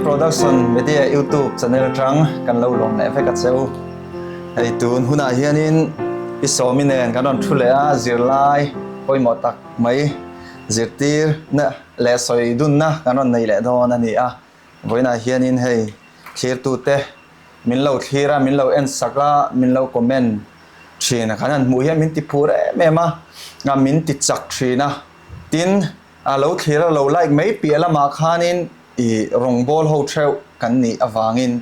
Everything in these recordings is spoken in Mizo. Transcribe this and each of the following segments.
Production Media YouTube channel atang kan lo lawm leh vek a che u. Hei tun hunah hianin Pi Sawmi nen kan rawn thu leh a, zirlai pawimawh tak mai zirtirna leh sawi dunna kan rawn nei leh dawn a ni a. Vawiinah hianin hei thlirtute min lo thlir a, min lo en sak a, min lo comment thin a, kan han hmuh hian min ti phur em em a, min ti chak thin a, tin a lo thlir a lo like mai piah lamah khanin ih rawngbawl ho theuh kan nih avangin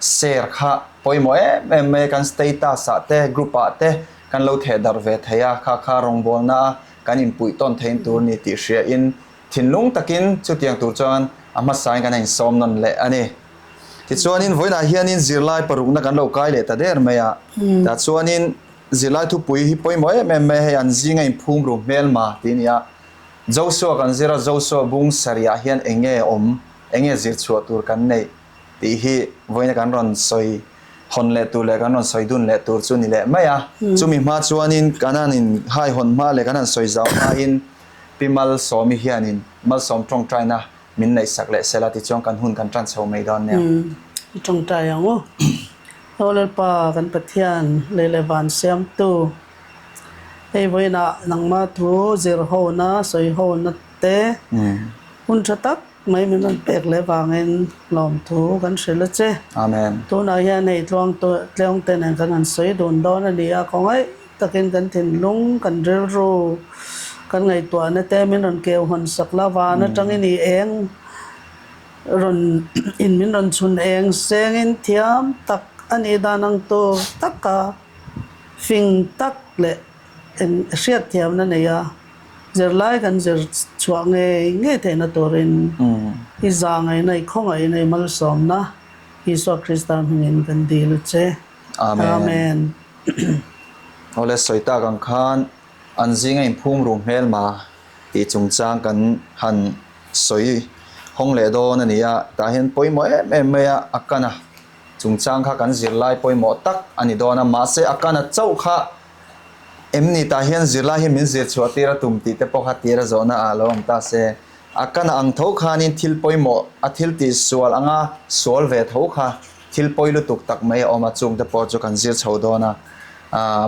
share kha pawimawh em em mai a, kan status ah te group ah te kan lo theh darh ve thei a, kha kha rawngbawlna a kan inpuih tawn thein tur ni tih hria in Thinlung takin chutiang tur chuan a hmasain kan insawm nawn leh a ni. Tichuanin vawiinah hianin zirlai parukna kan lo kai leh ta der mai a. Tah chuanin zirlai thupui hi pawimawh em em mai a, hei an zinga inphum ru hmelma tih a ni a. Joshua kan zir a, Joshua bung sarihah hian eng nge awm, eng nge zir chhuah tur kan neih tih hi vawiina kan rawn sawi hawn leh tur leh kan rawn sawi dun leh tur chu ni leh mai a. Chumi hma chuanin kan han inhai hawn hma leh kan han sawi zau hmain, Pi Malsawmi hianin Malsawm tawngtaina min neihsak leh sela tichuan kan hun kan tan chho mai dawn nia. I tawngtai ang u. Aw Lalpa kan Pathian lei leh van siamtu, hei vawiinah nangmah thu zir hona, sawi hona te hun tha tak Mai min rawn pek leh vangin lawmthu kan hrilh a che. Amen. Tunah hian hei tluang tleawng te nen kan han sawi dun dawn a ni a, khawngaih takin kan thinlung, kan rilru, kan ngaihtuahna te min rawn keu hawn sak la, van atangin i eng rawn in min rawn chhun eng sengin thiam tak a nih dan ang tur taka fing tak leh eng hriatthiamna nei a. Zirlai kan zir chhuah ngei ngei theihna turin i zahngaihna, i khawngaihna, i malsawmna Isua Krista hmingin kan dil a che. Amen. Amen. Awle sawi tak ang khan an zinga inphum ru hmelma tih chungchang kan han sawi hawng leh dawn a ni a, tah hian pawimawh em em mai a, a kana chungchang kha kan zirlai pawimawh tak a ni dawn a, mahse a kana chauh kha Em ni tah hian zirlai hi min zir chhuah tir a tum tih te pawh kha tir a zawhna ah lo awm ta se. A kan ang tho khanin thil pawimawh a thil tih sual anga sual ve tho kha thil pawi lutuk tak mai a awm a, chung te pawh chu kan zir chho dawn a.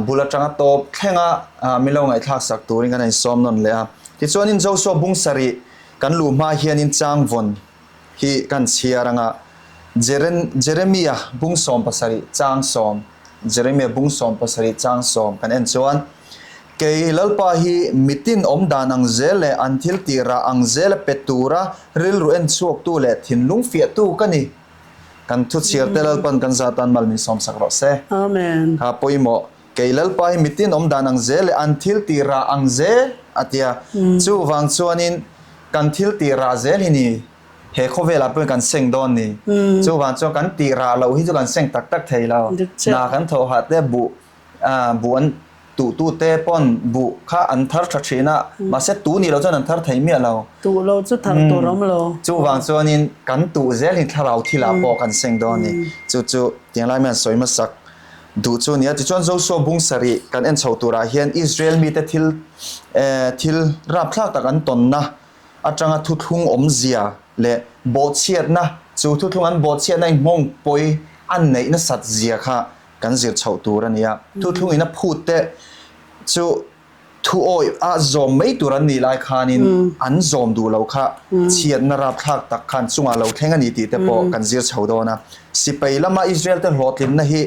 Bul atanga tawp thlenga min lo ngaihthlak sak turin kan insawm nawn leh a. Tichuanin Joshua bung sarih kan luh hma hianin chang vawn hi kan chhiar anga Jeremia bung 70 chang sawm Jeremia bung 70 chang sawm kan en chuan, Kei Lalpa hi mitin awm dan ang zel leh an thil tih rah ang zela pe tura rilru en chhuaktu leh thinlung fiahtu ka ni. Kan thu chhiar te Lalpan kan zah tan mal min sawm sak rawh se. Amen. Kha pawimawh, Kei Lalpa hi mitin awm dan ang zel leh an thil tih rah ang zel a tia. Chuvang chuanin kan thil tih rah zel hi ni. He khawvelah pawhin kan seng dawn ni. Chuvang chuan kan tih rah loh hi chu kan seng tak tak thei lo. Hna kan thawh hah te buh buh an tuh tu te pawn buh kha an thar tha thin a, mahse tuh nih loh chuan an thar thei miah lo. Tuh lo chu thar tur awm lo. Chuvang chuanin kan tuh zel hi thlarau thilah pawh kan seng dawn ni. Chu chu tiang lai mian sawi hmasak duh chu a ni a. Tichuan Joshua bung sarih kan en chho turah hian Israel mite thil thil rapthlak tak an tawnna atanga thuthlung awmzia leh bawhchhiatna, chu thuthlung an bawhchhiatna in nghawng pawi an neih nasat zia kha kan zir chhoh tur a ni a. Thuthlung in a phut te chu thu awih a zawm mai tur an nih lai khanin an zawm duh lo kha chhiatna rapthlak tak khan chungah lo thleng a ni tih te pawh kan zir chho dawn a. Sipai lama Israel te hlawhtlinna hi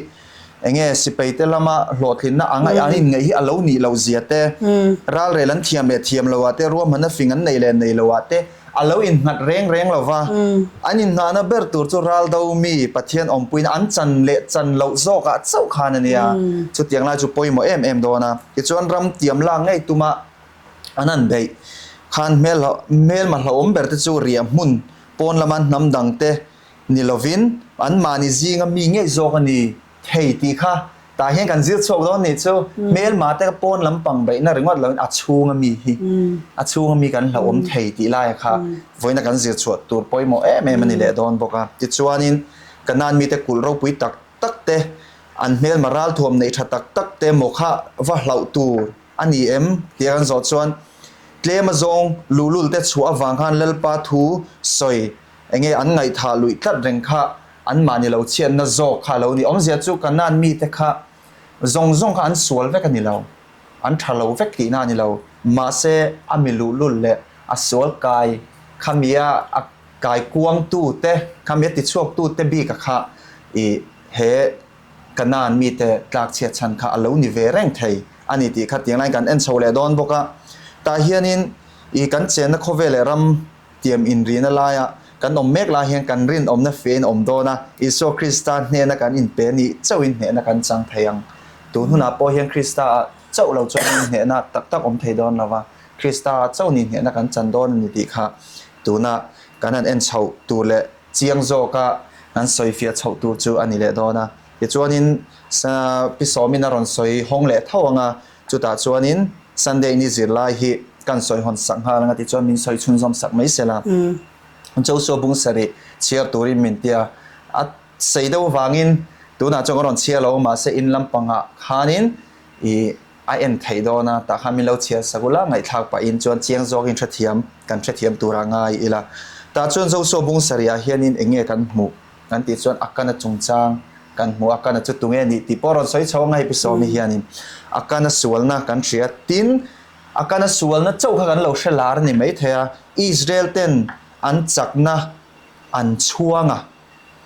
Enge sipaite lama hlawhtlinna anga an inngaih hi a lo nih loh zia te, ralrel an thiam leh thiam loh ah te, ruahmanna fing an neih leh neih loh ah te a lo innghat reng reng lo va. An innghahna ber tur chu raldo mi Pathian awmpuiin an chan leh chan loh zawk ah chauh khan a nia. Chutiang lai chu pawimawh em em dawn a. Tichuan ram tiam lak ngei tuma an han beih khan hmelma hlauhawm ber te chu riah hmun pawn lama hnam dang te Ni lovin, anmahni zinga mi ngei zawk a ni thei tih kha tah hian kan zir chhuak dawn nih chu. Hmelma te pawn lampang beihna ringawt lovin a chhunga mi hi, a chhunga mi kan hlauhawm thei tih laia kha vawiina kan zir chhuah tur pawimawh em em a ni leh dawn bawk a. Tichuanin, Kanaan mite kulh ropui tak tak te, an hmelma ralthuam neih tha tak tak te maw kha va hlauh tur a ni em? tia kan zawh chuan, tlem azawng luhlul te chhuah avang khan Lalpa thu sawi. Enge an ngaihthah luih tlat reng kha anmahni lo chhiatna zawk kha a lo ni. Awmzia chu Kanaan mite kha zawng zawng kha an sual vek a ni lo, an tha lo vek tihna a ni lo. Mahse, a mi luhlul leh a sual kai khamia a kai kuangtute, khamia tichhuaktute bika kha i he Kanaan mite tlakchhiat chhan kha a lo ni ve reng thei a ni tih kha tiang laiin kan en chho leh dawn bawk a. Tah hianin i kan chenna khawvel leh ram tiam inrina laia kan awm mek lai hian kan rinawmna fein a awm dawn a, Isua Krista hnena kan inpe nih chauhin hnehna kan chang thei ang. Tun hunah pawh hian Krista-ah chauh lo chuanin hnehna tak tak awm thei dawn lo va, Krista-ah chauh ni hnehna kan chan dawn a ni tih kha tuna kan han en chhoh tur leh chiang zawka kan sawifiah chhoh tur chu a ni leh dawn a. Tichuanin Pi Sawmin a rawn sawi hawng leh tho ang a, chutah chuanin Sunday ni zirlai hi kan sawi hawn sak nghal ang a tichuan min sawi chhunzawm sak mai se la. Joshua bung sarih chhiar turin min ti a, a sei deuh avangin tunah chuan ka rawn chhiar lo mahse in lampangah khanin ih a en theih dawn a, tah khan min lo chhiar sak ula, ngaihthlak pahin chuan chiang zawkin hrethiam kan hrethiam tura ngai ila. Tah chuan Joshua bung sarihah hianin eng nge kan hmuh kan tih chuan Akana chungchang kan hmuh a, Akana chu tunge nih tih pawh rawn sawi chho ang a hei Pi Sawmi hianin Akana sualna kan hria tin Akana sualna chauh kha kan lo hre lar a ni maithei a, Israel ten an chakna an chhuang a.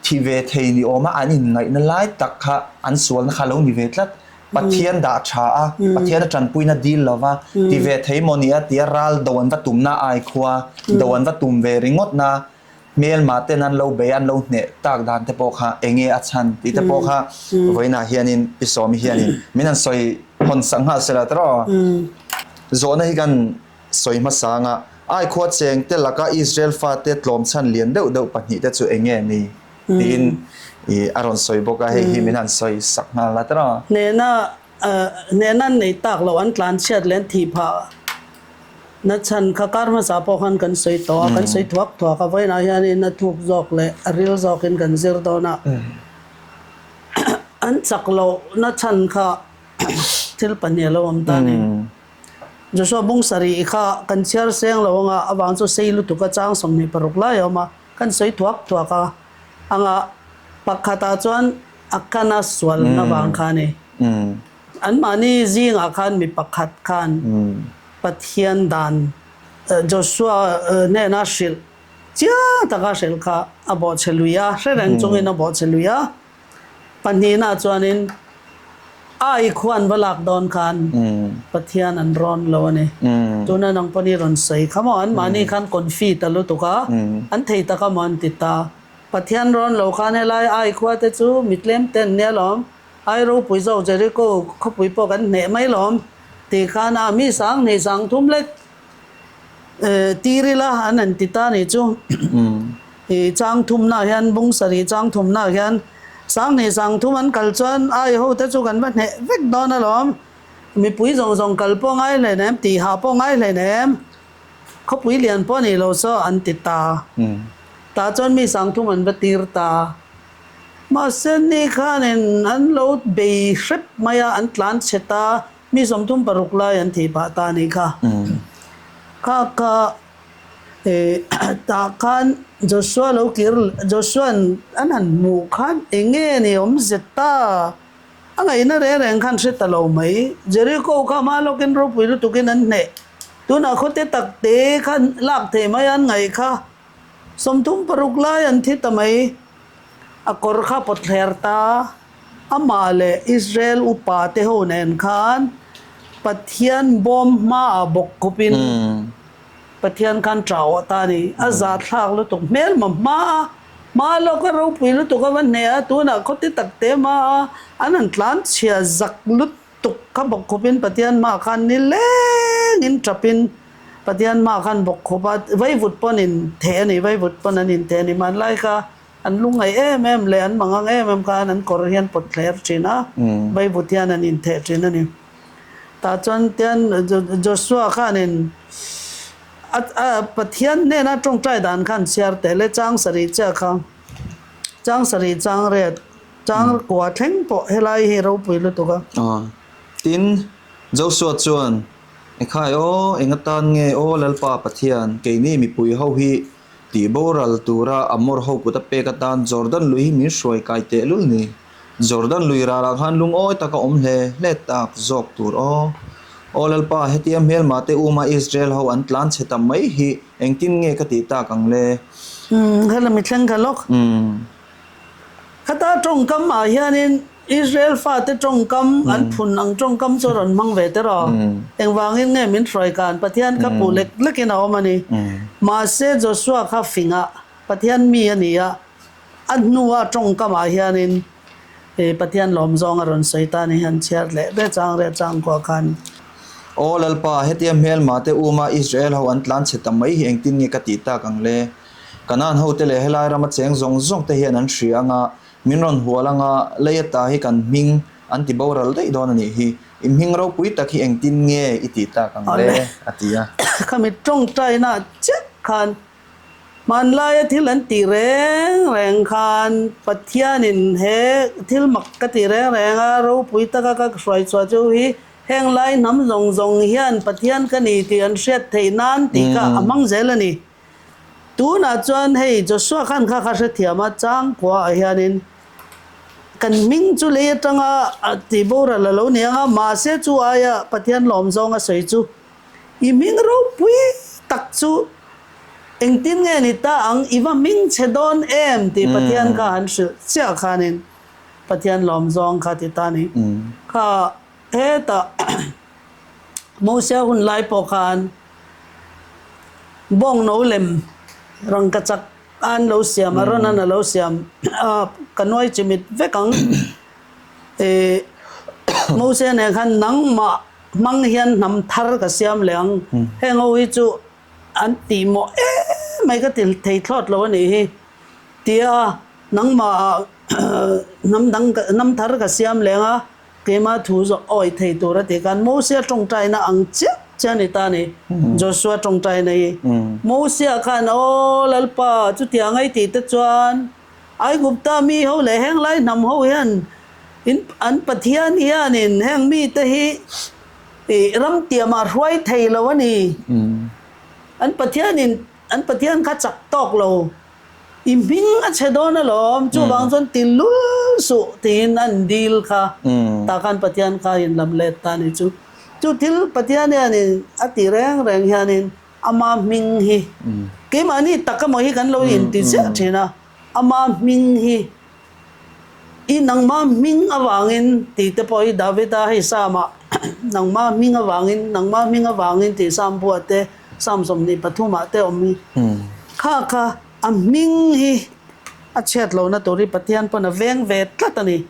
Thi ve thei ni awma an inngaihna lai tak kha an sualna kha lo ni ve tlat. Pathian dah tha a, Pathian a tanpuina dil lo va, ti ve thei maw nia tia ral do an va tumna ai khua, do an va tum ve ringawtna hmelma ten an lo bei an lo hneh tak dan te pawh kha eng nge a chhan tih te pawh kha vawiinah hianin Pi Sawmi hianin min han sawi hawn sak nghal se la tawh. Zawhna hi kan Sawi hmasa anga Aikhua chengte laka Israel fate tlawm chhan lian deuh deuh pahnihte chu eng nge ni? tiin a rawn sawi bawk a, hei hi min han sawi sak nghal la tawh a. Hnehna hnehna an nei tak loh, an tlan chhiat leh an thih phah na chhan kha kar hmasa pawh khan kan sawi tawh a, kan sawi thuak thuak a, vawiinah hianin a thuk zawk leh a ril zawkin kan zir dawn a, an chak loh na chhan kha thil pahnih a lo awm ta a ni. Joshua bung sarih kha kan chhiar seng lo anga avang chu sei lutuk a chang 26 lai a awm a, kan sawi thuak thuak a anga pakhatah chuan a kana sualna vang kha a ni. Anmahni zingah khan mi pakhat khan Pathian dan Joshua hnena hrilh chiang taka hrilh kha a bawhchhe lui a, hre reng chungin a bawhchhe lui a. Pahnihna chuanin Ai khua an va lak dawn khan Pathian an rawn lo a ni. Tuna nang pawh ni rawn sawi kha maw anmahni khan confi ta lutuk a, an thei tak a maw an ti ta. Pathian rawn lo khan helai Ai khua te chu mi tlem te an nia lawm, Ai ropui zawk Jericho khawpui pawh kan hneh mai lawm tih khan a mi 2000 3000 lek Tir ila an han ti ta nih chu. I chang thumnaah hian bung sarih chang thumnaah hian 2000 3000 an kal chuan ai ho te chu kan va hneh vek dawn alawm. Mipui zawng zawng kal pawh ngai hlein em, tihah pawh ngai hlein em, khawpui lian pawh nih lo saw an ti ta. Tah chuan mi 3000 an va tir ta. Mahse ni khanin an lo bei hrep mai a, an tlan chhe ta. Mi 36 lai an thih phah ta anih kha. Kha kha tah khan Joshua lo kir Joshua'n an han hmuh khan eng nge ni awm zet ta? A ngaihna reng reng khan hre ta lo mai. Jericho kha hma lawkin ropui lutukin an hneh. Tunah khawte tak te kha lak thei mai an ngaih kha. 36 lai an thi ta mai. A kawr kha pawt thler ta. Amah leh Israel upa te ho nen khan Pathian bawm hmaah bawk khawpin Pathian khan ṭah awh ta a ni. A zahthlak lutuk hmelma hma a, hma lawka ropui lutuk a va hneh a, tunah khawti tak te hma a an han tlan chhia zak lutuk kha bawk khawpin Pathian hmaah khan nilengin ṭapin Pathian hmaah khan bawk khawp a, vaivut pawn intheh a ni, vaivut pawn an intheh a ni. Hmanlai kha An lungngaih em em leh an mangang em em khan an kawr hian pawt thler thin a, vaivut hian an intheh thin a ni. Tah chuan tian Joshua khanin a Pathian hnena tawngtai dan khan chhiar teh le chang sarih chiah kha, chang sarih chang riat, chang kua thleng pawh helai hi ropui lutuk a. Tin, Joshua chuan, Ekhai aw, eng atan nge aw Lalpa Pathian, keini mipui ho hi. Tih boral tura Amor ho kut a pek atan Jordan lui hi min hruai kai tehlul ni. Jordan lui ralah khan lungawi taka awm hle hle tak zawk tur aw. Aw Lalpa, hetia hmelma te uma Israel ho an tlan chhe ta mai hi engtin nge ka tih tak ang le? Umm, hela mi thleng kha lawk. Khata tawngkam ah hianin Israel fate tawngkam an phun ang tawngkam chu a rawn hmang ve te rawh. Engvangin nge min hruai kan Pathian kha puh lek lekin a awm a ni. Mahse Joshua kha fingah Pathian mi a ni a, a hnua tawngkam ah hianin Pathian lawm zawng a rawn sawi ta ni han chhiar leh ve chang reh chang kuah khan. Aw Lalpa, hetia hmelma te uma Israel ho an tlan chhe ta mai hi engtin nge ka tih tak ang le? Kanaan hote leh helai rama cheng zawng zawng te hian an hria anga, min rawn hual anga, lei ata hi kan hming an ti boral daih dawn a nih hi. I hming ropui tak hi engtin nge i tih tak ang le? a ti a. Khami tawngtaina chiah khan hmanlaia thil an tih reng reng khan Pathianin he thil mak ka tih reng reng a, ropui taka ka hruai chhuah chu hi heng lai hnam zawng zawng hian Pathian ka ni tih an hriat theih nan tih kha a hmang zel a ni. Tunah chuan hei Joshua khan kha kha hrethiam a, changkua ah hianin kan hming chu lei atanga tih boral a lo ni ang a, mahse chu aia Pathian lawm zawng a sawi chu i hming ropui tak chu engtin nge ni ta ang, i va hming chhe dawn em tih Pathian kha han hrilh chiah khanin Pathian lawm zawng kha ti ta ni. Kha hetah Mosia hun lai pawh khan Bawng no lem rangkachak an lo siam a, rawn an a lo siam a, ka nuai chimit vek ang. Ih Mose nen khan nangmah hmang hian hnam thar ka siam leh ang, heng ho hi chu an tih mawh em mai ka ti thei thlawt lo a nih hi tia nangmah ah hnam dang hnam thar ka siam leh ang a, Keimah thu zawh awih thei tur a ti khan Mosia tawngtaina ang chiah chiah a ni ta a ni, Joshua tawngtaina hi. Mosia khan, Aw Lalpa, chutiang ai tih te chuan Aigupta mi ho leh heng lai hnam ho hian in an Pathian hianin heng mite hi ih ram tiamah hruai thei lo a ni. An Pathianin an Pathian kha chak tawk lo. I hming a chhe dawn alawm, chuvang chuan ti lul suh tiin an dil kha tah khan Pathian kha a inlam let ta a ni chu. Chu thil Pathian hianin a ti reng reng hianin ama hming hi keimahni tak emaw hi kan lo inti chiah thin a, ama hming hi I nangma hming avangin tih te pawh hi Davida hei Psalm ah nangma hming avangin, nangma hming avangin tih Psalm buah te, Psalm 23 ah te awm hi. Kha kha a hming hi a chhiat lohna tur hi Pathian pawn a veng ve tlat a ni.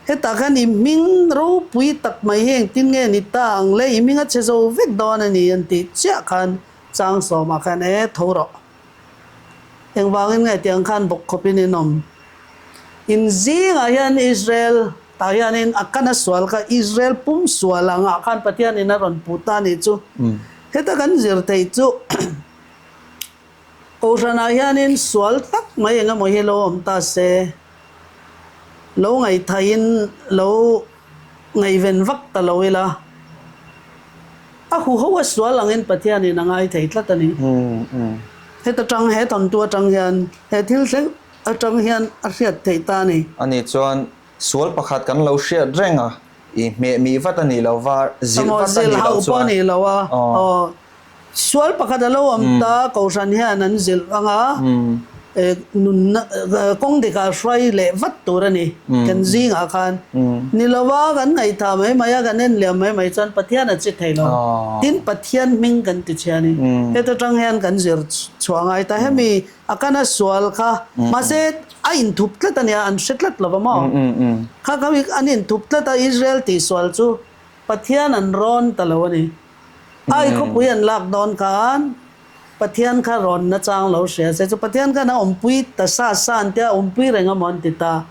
Hetah khan i hming ropui tak mai hi engtin nge ni ta ang le, i hming a chhe zo vek dawn a ni an tih chiah khan chang sawmah khan e tho rawh. Engvangin nge tiang khan bawk khawpin in awm? In zingah hian Israel tah hianin a kana sual kha Israel pum sual angah khan Pathianin a rawn puh ta nih chu. Heta kan zir theih chu Kohhranah hianin sual tak mai eng emaw hi lo awm ta se, lo ngaihthahin lo ngaihven vak ta lo ila, a huho a sual angin Pathianin a ngai thei tlat a ni. Heta tang, he thawntu atang hian, he thil thleng atang hian a hriat theih ta a ni. Ani chuan sual pakhat kan lo hriat reng a, i hmeh mih vat a nih lo va, zilh vat a nih loh chuan. Zilh hauh pawh a nih lo a, aw. Sual pakhat a lo awm ta, Kohhran hian an zilh ang a, nunna kawng dikah hruai leh vat tur a ni kan zingah khan. Ni lova kan ngaihthah mai mai a, kan en liam mai mai chuan Pathian a chi thei lo. Tin, Pathian hming kan ti chhia a ni. Heta tang hian kan zir chhuah ngai ta. Hemi a kana sual kha, mahse a inthup tlat a nia, an hre tlat lo va maw? Kha kha an inthup tlat a, Israel tihsual chu Pathian an rawn ta lo a ni. Ai khawpui an lak dawn khan Pathian kha rawn na chang lo hria se chu Pathian khan a awmpui ta sa sa an tia awmpui reng a maw an ti ta.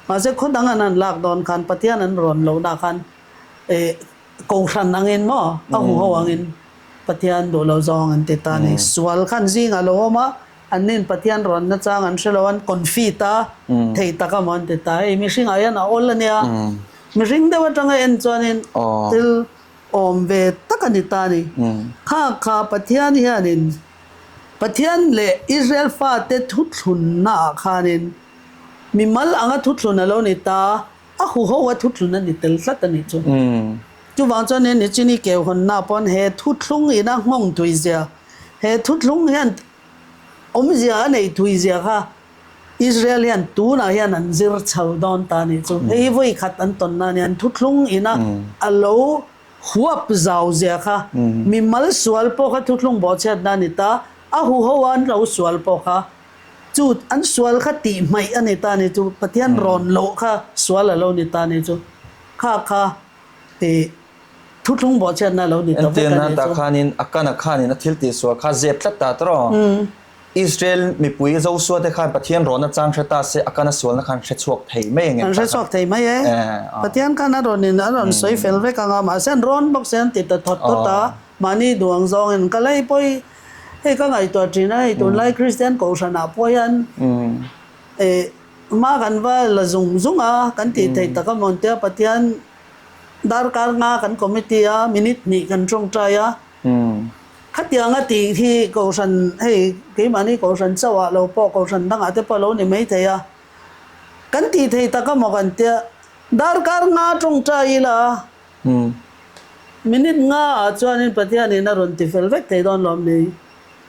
Mahse khaw dang an han lak dawn khan Pathian an rawn loh nah khan eh Kohhran angin maw a huho angin Pathian duh lo zawng an ti ta a ni. Sual khan zingah lo awm a, an nin Pathian rawn na chang an hre lo an confi ta thei tak a maw an ti ta. Hei mihringah hian a awl a nia. Mihring deuh atanga en chuanin thil Awm ve tak a ni ta a ni. Kha kha Pathian hianin Pathian leh Israel fate thuthlunnaah khanin mimal anga thuthlun a lo ni ta, a huho a thuthlun a ni tel tlat a nih chu. Chuvang chuan he Nichini keuhawnna pawn he thuthlung ina nghawng tuizia, he thuthlung hian awmzia a neih tuizia kha Israel hian tunah hian an zir chho dawn ta a nih chu. Hei hi vawi khat an tawnna a ni. An thuthlung ina a lo huap zau zia kha mimal sual pawh kha thuthlung bawhchhiatna a ni ta, a huho a an lo sual pawh kha chu an sual kha tih hmaih a ni ta a ni chu. Pathian rawn loh kha sual a lo ni ta a ni chu. Kha kha ih thuthlung bawhchhiatna a lo ni ta vek a Entirna ni tah chu. khanin a kana khanin a thil tih sual kha zep tlat ta tawh. Israel mipui Joshua te khan Pathian rawnna chang hre ta se a kana sualna khan hre chhuak thei mai ang em An tah hre khan? chhuak thei mai e. Eh, Pathian khan a rawn in a rawn sawi fel vek ang a, mahse an rawn bawk se an ti ta thawt thawt a, mahni duh ang zawngin ka lei pawi hei ka ngaihtuah thin a, hei tunlai Kristian kohhranah pawh hian eh hma kan va la zung zung a, kan tih theih tak a mawn tia Pathian darkar nga kan committee a, minute hnih kan tawngtai a, Khatianga tih hi Kohhran, hei keimahni Kohhran chauhah lo pawh Kohhran dangah te pawh a lo ni maithei a, kan tih thei tak emaw kan tia, darkar nga tawngtai ila minute nga ah chuanin Pathianin a rawn ti fel vek thei dawn lawm ni?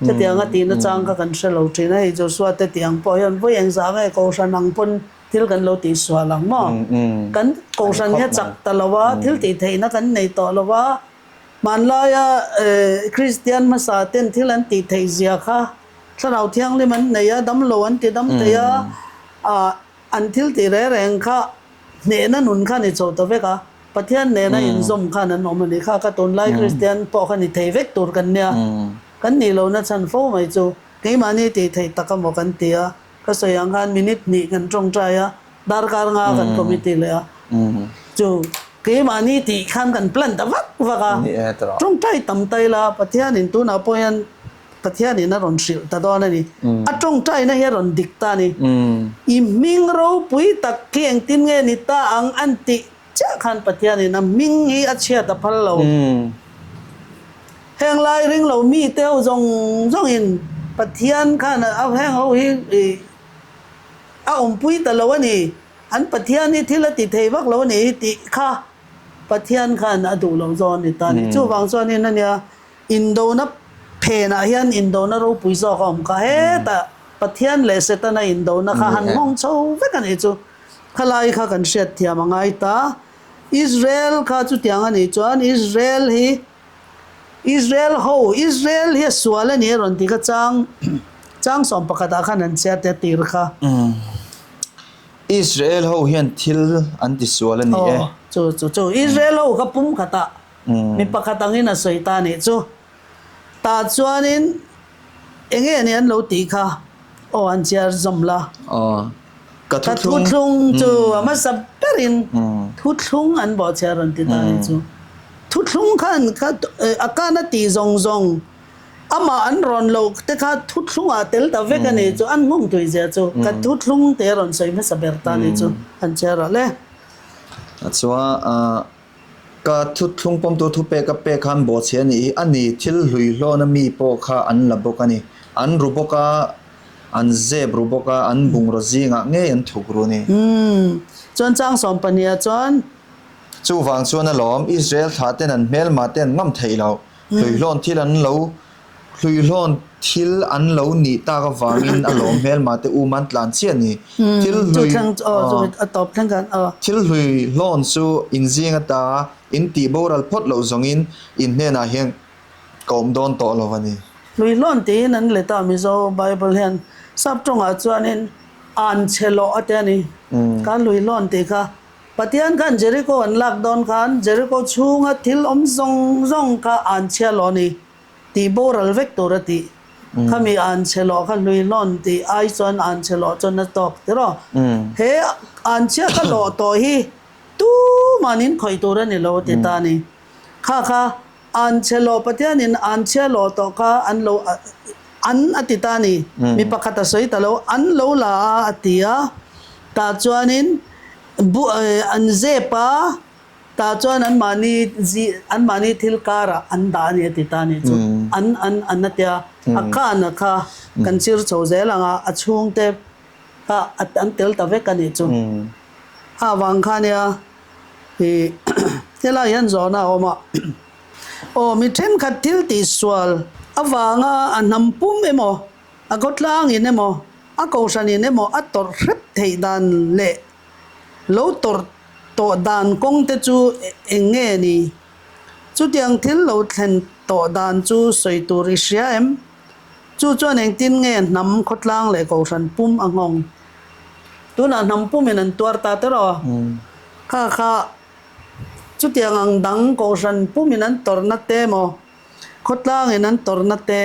Khatianga tihna chang kha kan hre lo thin a, hei Joshua te tih ang pawh hian vawi engzah nge Kohhran ang pawn thil kan lo tihsual ang maw? Kan Kohhran hi a chak ta lo a, thil tih theihna kan nei tawh lo a, Hmanlaia Kristian hmasa ten thil an tih theih zia kha Thlarau Thianghlim an nei a, damlo an ti dam thei a, an thil tih reng reng kha hnehna nun kha ni chho ta vek a, Pathian nena inzawm khan an awm a nih kha. Ka tunlai Kristian pawh kha ni thei vek tur kan nia, kan nih lohna chhan fo mai chu keimahni tih theih tak emaw kan ti a, ka sawi ang khan minute hnih kan tawngtai a, Darkar nga kan committee leh a, chu keimahni tih khan kan plan ta vak vak a, tawngtai tam ta ila Pathianin tunah pawh hian Pathianin a rawn hrilh ta dawn a ni, a tawngtaina hi a rawn dik ta a ni, i hming ropui tak khi engtin nge ni ta ang an tih chiah khan Pathianin a hming hi a chhiat a phal lo. Heng lai ring lo mite ho zawng zawngin Pathian khan a heng ho hi A awmpui ta lo a ni. An Pathian hi thil a ti thei vak lo a ni hi tih kha Pathian khan a duh loh zawng a ni ta a ni. Chuvang chuanin a nia, indona phenah hian indona ropui zawk a awm kha. Hetah Pathian leh Setana indona kha han nghawng chho vek a nih chu. Khalai kha kan hriatthiam a ngai ta. Israel kha chutiang a nih chuan Israel hi Israel ho, Israel hi a sual a ni a rawn ti kha chang chang sawm pakhatah khan an chhiar te a tir kha. Israel ho hian thil an ti sual a ni e. Aw, chu chu chu Israel ho kha pum khatah mi pakhat angin a sawi ta a nih chu. Tah chuanin eng nge ni an lo tih kha aw an chhiar zawm la. Aw, ka Ka thuthlung chu a hmasa berin thuthlung an bawhchhiar rawn ti ta a nih chu. Thuthlung khan kha a kana tih zawng zawng amah an rawn loh te kha thuthlungah tel ta vek a nih chu an nghawng tui zia chu ka thuthlung te a rawn sawi hmasa ber ta a nih chu an chhiar rawh le. Chuan ka thuthlung pawmtu thupek a pek khan bawhchhe a nih hi a ni, thil hluihlawna mi pawh kha an la bawk a ni. An ru bawk a, an zep ru bawk a, an bungraw zingah ngei an thuk ru a ni. Chuan chang 12 chuan Chuvang chuan alawm, Israel thlah ten an hmelma te an ngam theih loh. Hluihlawn thil an lo Hluihlawn thil an lo nih tak avangin alawm hmelma te um an tlan chiah ni. Thil hlui Thil hluihlawn chu in zing ata in tih boral phawt loh zawngin in hnenah hian ka awm dawn tawh lo a ni. Hluihlawn tiin an let a, Mizo Bible hian sap tawngah chuanin an chhe lawh a ti a ni. Kha hluihlawn tih kha Pathian khan Jeriko an lak dawn khan Jeriko chhunga thil awm zawng zawng kha an chhia lawh a ni tih boral vek tur a tih. Khami an chhe lawh kha hlui hlawn tih ai chuan an chhe lawh chuan a tawk tiraw. He an chhia ka lawh tawh hi tuman in khawih tur a ni lo a ti ta a ni. Kha kha An chhe lawh Pathianin an chhia lawh tawh kha an lo an a ti ta a ni. Mi pakhat a sawi ta lo, an lo la a a ti a. Tah chuanin bu an zep a, tah chuan anmahni zi anmahni thil karah an dah a ni a ti ta a ni chu. An an an a tia. A kana kha kan chir chho zel ang a, a chhungte kha an tel ta vek a nih chu. A avang kha nia i helai hian zawhna a awm a. Aw mi thenkhat thil tihsual avanga a hnam pum emaw, a khawtlangin emaw, a kohhranin emaw a tawrh hrep theih dan leh lo tawrh tawh dan kawng te chu eng nge ni? Chutiang thil lo thlen tawh dan chu sawi tur i hria em? Chu chuan engtin nge hnam khawtlang leh kohhran pum a nghawng? Tunah hnam pumin an tuar ta teraw? Kha kha chutiang ang dang kohhran pumin an tawrhna te emaw, khawtlangin an tawrhna te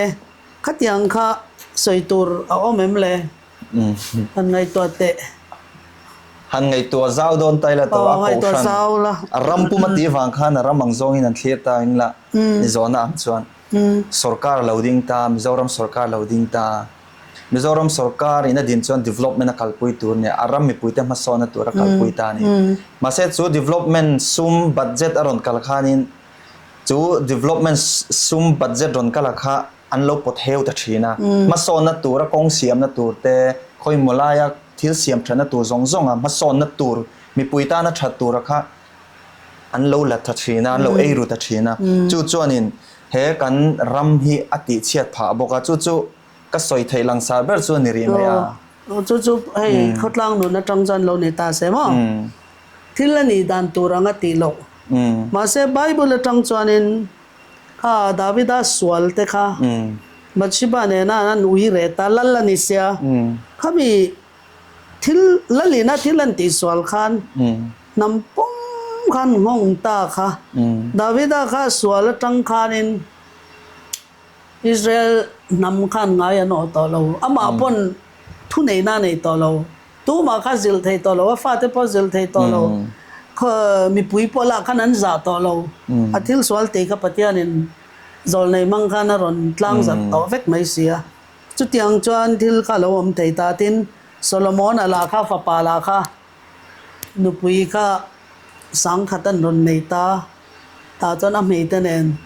khatiang kha sawi tur a awm em le? Han ngaihtuah teh. Han ngaihtuah zau dawn ta ila tawh a kohhran a ram pum a tih vang khan a ram ang zawngin an thlir ta eng la ni zawhna ang chuan sorkar lo ding ta, Mizoram sorkar lo ding ta. Mizoram sorkar in a din chuan development a kalpui tur nia, a ram mipuite hmasawnna tur a kalpui ta a ni. Mahse chu development sum budget a rawn kal khanin chu development sum budget rawn kal a kha an lo pawt heu ta thin a. Hmasawnna tura kawng siamna tur te, khawimaw laia thil siam thatna tur zawng zawnga hmasawnna tur mipui tana that tura kha an lo la ta thin a, an lo ei ru ta thin a. Chu chuanin he kan ram hi a tihchhiat phah bawk a, chu chu ka sawi theih langsar ber chu a ni rih mai a. Chu chu hei khawtlang nun atang chuan lo ni ta se maw? Thil a nih dan tur anga tih loh. Mahse Bible atang chuanin Kha Davida sual te kha Bathsheba nena an ui ret a, lal a ni sia. Khami thil lalina thil an tihsual khan hnam pum khan nghawng ta kha. Davida kha sual atang khanin Israel hnam khan ngai an awh tawh lo. Amah pawn thuneihna a nei tawh lo. Tumah kha zilh thei tawh lo, a fate pawh zilh thei tawh lo, mipui pawh lah khan an zah tawh lo. A thil sual tih kha Pathianin zawlnei hmang khan a rawn tlang zat tawh vek mai si a. Chutiang chuan thil kha a lo awm thei ta. Tin, Solomon-a lah kha fapa lah kha nupui kha sangkhat an rawn nei ta. Tah chuan a hmeite nen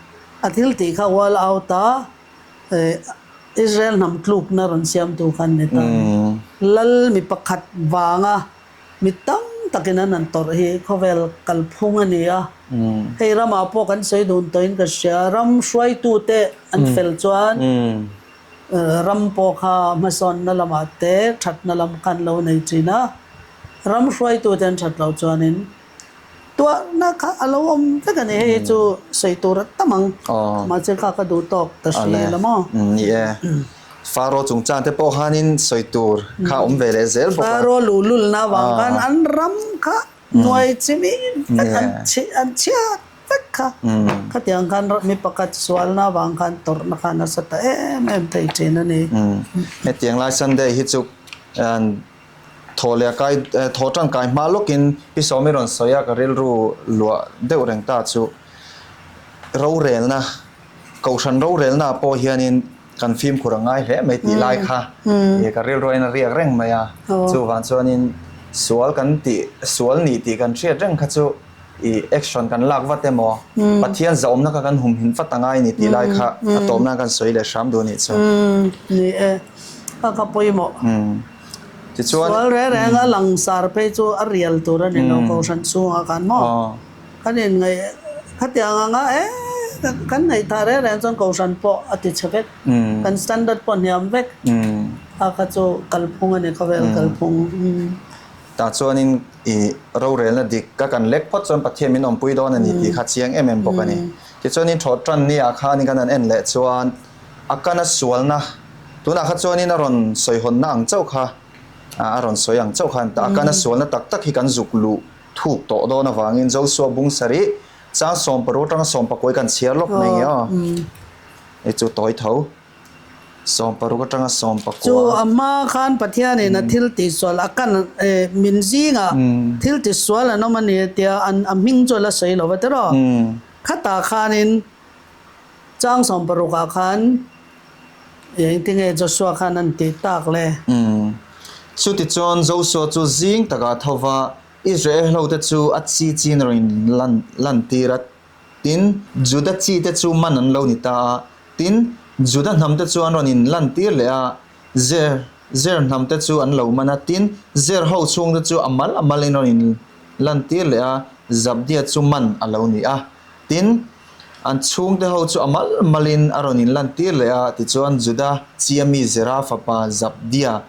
a thil tih kha ual out a. Israel hnam tlukna rawn siamtu kha an ni ta a ni. Lal mi pakhat vanga mi tam takin an han tawrh hi khawvel kalphung a ni a. Hei ramah pawh kan sawi dun tawhin ka hria, ram hruaitute an fel chuan ram pawh kha hmasawnna lamah te thatna lam kha an lo nei thin a, ram hruaitute an that loh chuanin Tuahna kha a lo awm vek a ni, hei hi chu sawi tur a tam ang, mahse kha ka duh tawk ta hri la maw? Ni e, Faro chungchang te pawh khanin sawi tur kha a awm ve leh zel bawk a. Faro luhlulna avang khan an ram kha nuai chimi vek an chhiat vek kha, khatiang khan mi pakhat sualna avang khan tawrhna kha nasa ta em em thei thin a ni. Hetiang lai Sunday hi chu Thaw leh kai thaw tangkai hma lawkin Pi Sawmi rawn sawi a, ka rilru luah deuh reng ta chu rorelna, Kohhran rorelna ah pawh hianin kan fimkhur a ngai hle mai tih lai kha ka rilru ain a riak reng mai a, chuvang chuanin sual kan tih sual nih tih kan hriat reng kha chu I action kan lak vat emaw, Pathian zahawmna kha kan humhim vat a ngai a ni tih lai kha a tawpna kan sawi leh hram duh a nih chu. Ni e, a ka pawimawh. Tichuan. Sual reng reng a langsar phei chu a rial tur a ni lo Kohhran chhungah khan maw? Kan inngaih khatiang anga e kan ngaihthah reng reng chuan Kohhran pawh a ti chhe vek, kan standard pawh hniam vek. A kha chu kalphung a ni khawvel kalphung. Tah chuanin i rorelna dik ka kan lek phawt chuan Pathian min awmpui dawn a ni tih kha chiang em em bawk a ni. Tichuanin thawh tan ni ah khanin kan han en leh chuan a kana sualna tunah kha chuanin a rawn sawihawnna ang chauh kha a rawn sawi ang chauh khan a kana sualna tak tak hi kan zuk luh thuk tawh dawn avangin Josua bung sarih chang sawmparu atanga sawmpakuai kan chhiar lawk mai nge aw. Hei chu tawi tho. Sawmparuk atanga sawmpakua. Chu a hma khan Pathianin a thil tihsual a kan min zingah thil tisual an awm a ni tia an a hming chu a la sawi lo va tiraw? Khatah khanin chang sawmparukah khan engtinge Joshua khan an tih tak le? Chutichuan Joshua chu zing takah tho va Israel hote chu a chi chin rawn lan lantir a. Tin, Juda chite chu man an lo ni ta a. Tin, Juda hnamte chu an rawn inlantir leh a, Zer, Zer hnamte chu an lo man a. Tin, Zer ho chhungte chu a mal a malin rawn inlantir leh a, Zabdia chu man a lo ni a. Tin, an chhungte ho chu a mal malin a rawn inlantir leh a, tichuan Juda chia mi Zera fapa Zabdia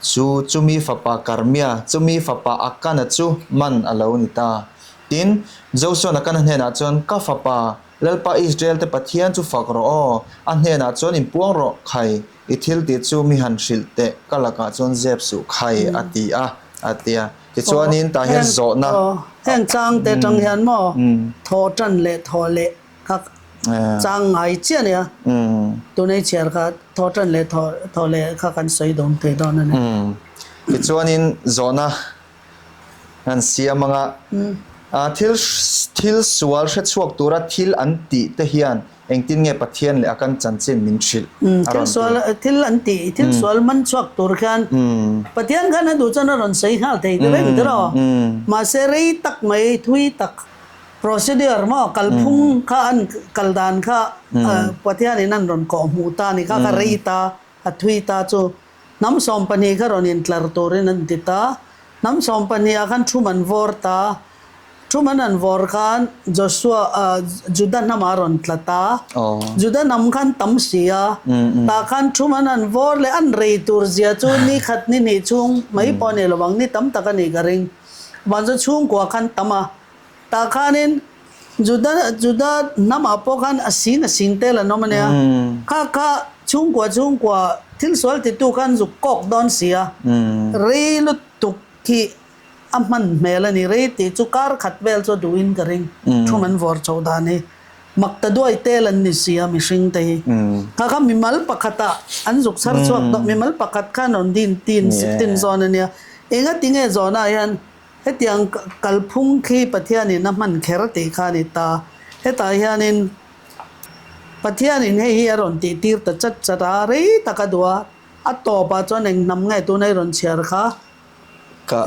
chu chumi fapa Karmia, chumi fapa Akana chu man a lo ni ta. Tin, Josua'n Akana hnenah chuan, Ka fapa, Lalpa Israel-te Pathian chu fak rawh aw, a hnenah chuan inpuang rawh khai, i thil tih chu mi han hrilh teh, ka lakah chuan zep suh khai, a ti a, a ti a. Tichuanin tah hian zawhna. Heng changte atang hian maw thaw tan leh thaw leh kha chang ngai chiah a nia. Tuna i chhiar kha thaw tan leh thaw leh kha kan sawi dawm thei dawn a ni. Tichuanin zawhna an siam anga thil thil sual hre chhuak tura thil an tih te hian engtin nge Pathian leh a kan chanchin min hrilh a rawn ti. Thil an tih thil sual man chhuak tur khian Pathian khan a duh chuan a rawn sawi nghal thei reng tiraw? Mahse rei tak mai thui tak procedure maw kalphung kha an kal dan kha Pathianin an rawn kawh hmuh ta a ni kha kha rei ta a thui ta chu Hnam 12 kha rawn intlar turin an ti ta. Hnam 12 ah khan thum an vawr ta. Thum an han vawr khan Joshua, Juda hnamah a rawn tla ta. Juda hnam khan tam si a. Tah khan thum an han vawr leh an rei tur zia chu ni khat ni hnih chhung mai pawh a ni lo ang, ni tam tak a nih ka ring. Van chu chhungkua khan tam a. Tah khanin Juda Juda hnamah pawh khan a sing a sing tel an awm a nia. Kha kha chhungkua chhungkua thil sual titu khan zuk kawk dawn si a. Rei lutuk khi a hman hmel a ni. Rei tih chu kar khat vel chu a duhin ka ring. Thum an vawr chhoh dan hi. Mak ta duai tel an ni si a mihring te hi. Kha kha mimal pakhatah an zuk chhar chhuak tawh. Mimal pakhat khan rawn din tin tin zawn a nia. Engatinge zawnah hian Hetiang kalphung khi Pathianin a hman kher tih kha a ni ta. Hetah hianin Pathianin hei hi a rawn tihtir ta chat chat a, rei tak a duh a, a tawpah chuan eng hnam nge tuna i rawn chhiar kha? Ka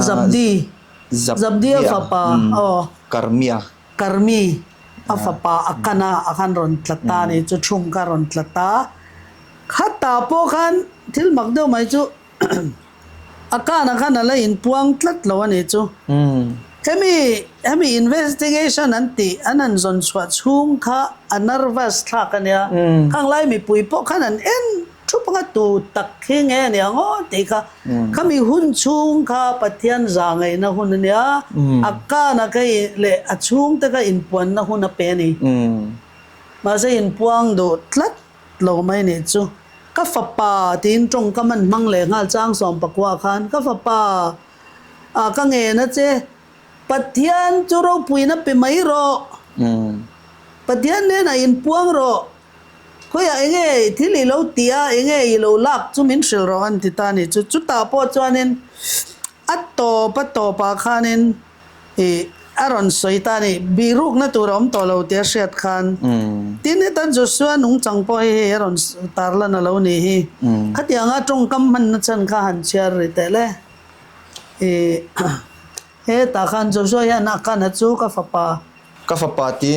Zabdi, Zabdi a fapa, aw. Karmia. Karmi a fapa a kan a, a khan rawn tla ta a ni chu, thum kha a rawn tla ta. Khatah pawh khan thil mak deuh mai chu A kanah khan a la inpuang tlat lo a nih chu. Hemi hemi investigation an tih an han zawn chhuah chhung kha a nervous thlak a nia. Khang lai mipui pawh khan an en thup anga tu tak hi nge a nia ngaw tih kha. Khami hun chhung kha Pathian za ngaihna hun a nia. A kanah kha leh a chhungte kha inpuanna hun a pe a ni. Mahse inpuang duh tlat Lo mai nih chu. Ka fapa tiin tawngkam an hmang leh nghal chang 14 khan ka fapa ah ka ngen a che, Pathian chu ropuina pe mai rawh, Pathian hnenah inpuang rawh, khawiah enge thil i lo tih a, enge i lo lak chu min hrilh rawh an ti ta nih chu. Chutah pawh chuanin a tawp a tawpah khanin Ih, a rawn sawi ta a ni. Bihrukna tur a awm tawh lo tih a hriat khan. Tin, heta Joshua nungchang pawh hi hei a rawn tarlan a lo nih hi. Khatianga tawngkam hmanna chhan kha han chhiar ri teh le. Ih, hetah khan Joshua hian a kana chu ka fapa. Ka fapa ti,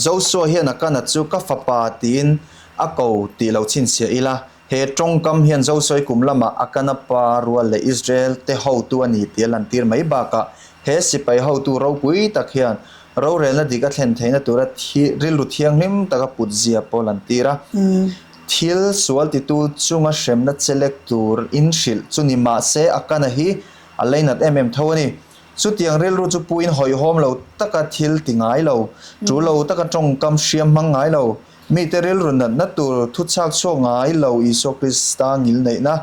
Joshua hian a kana chu ka fapa tiin a ko tih lo chhinchhiah ila. He tawngkam hian Zosawi kum lamah Akana pa rual leh Israel te hotu a ni tih a lantir mai bakah he sipai hotu ropui tak hian rorelna dik a thlen theihna tura rilru thianghlim taka put zia pawh a lantir a. Thil sual titu chunga hremna chelek tur in hrilh chu ni mahse Akana hi a leinat em em tho a ni. Chutiang rilru chu puin hawihhawm lo taka thil ti ngai lo, tul lo taka tawngkam hriam hmang ngai lo, Mite rilru natna tur thu chhak chhuak ngai lo Isua Krista ngilneihna,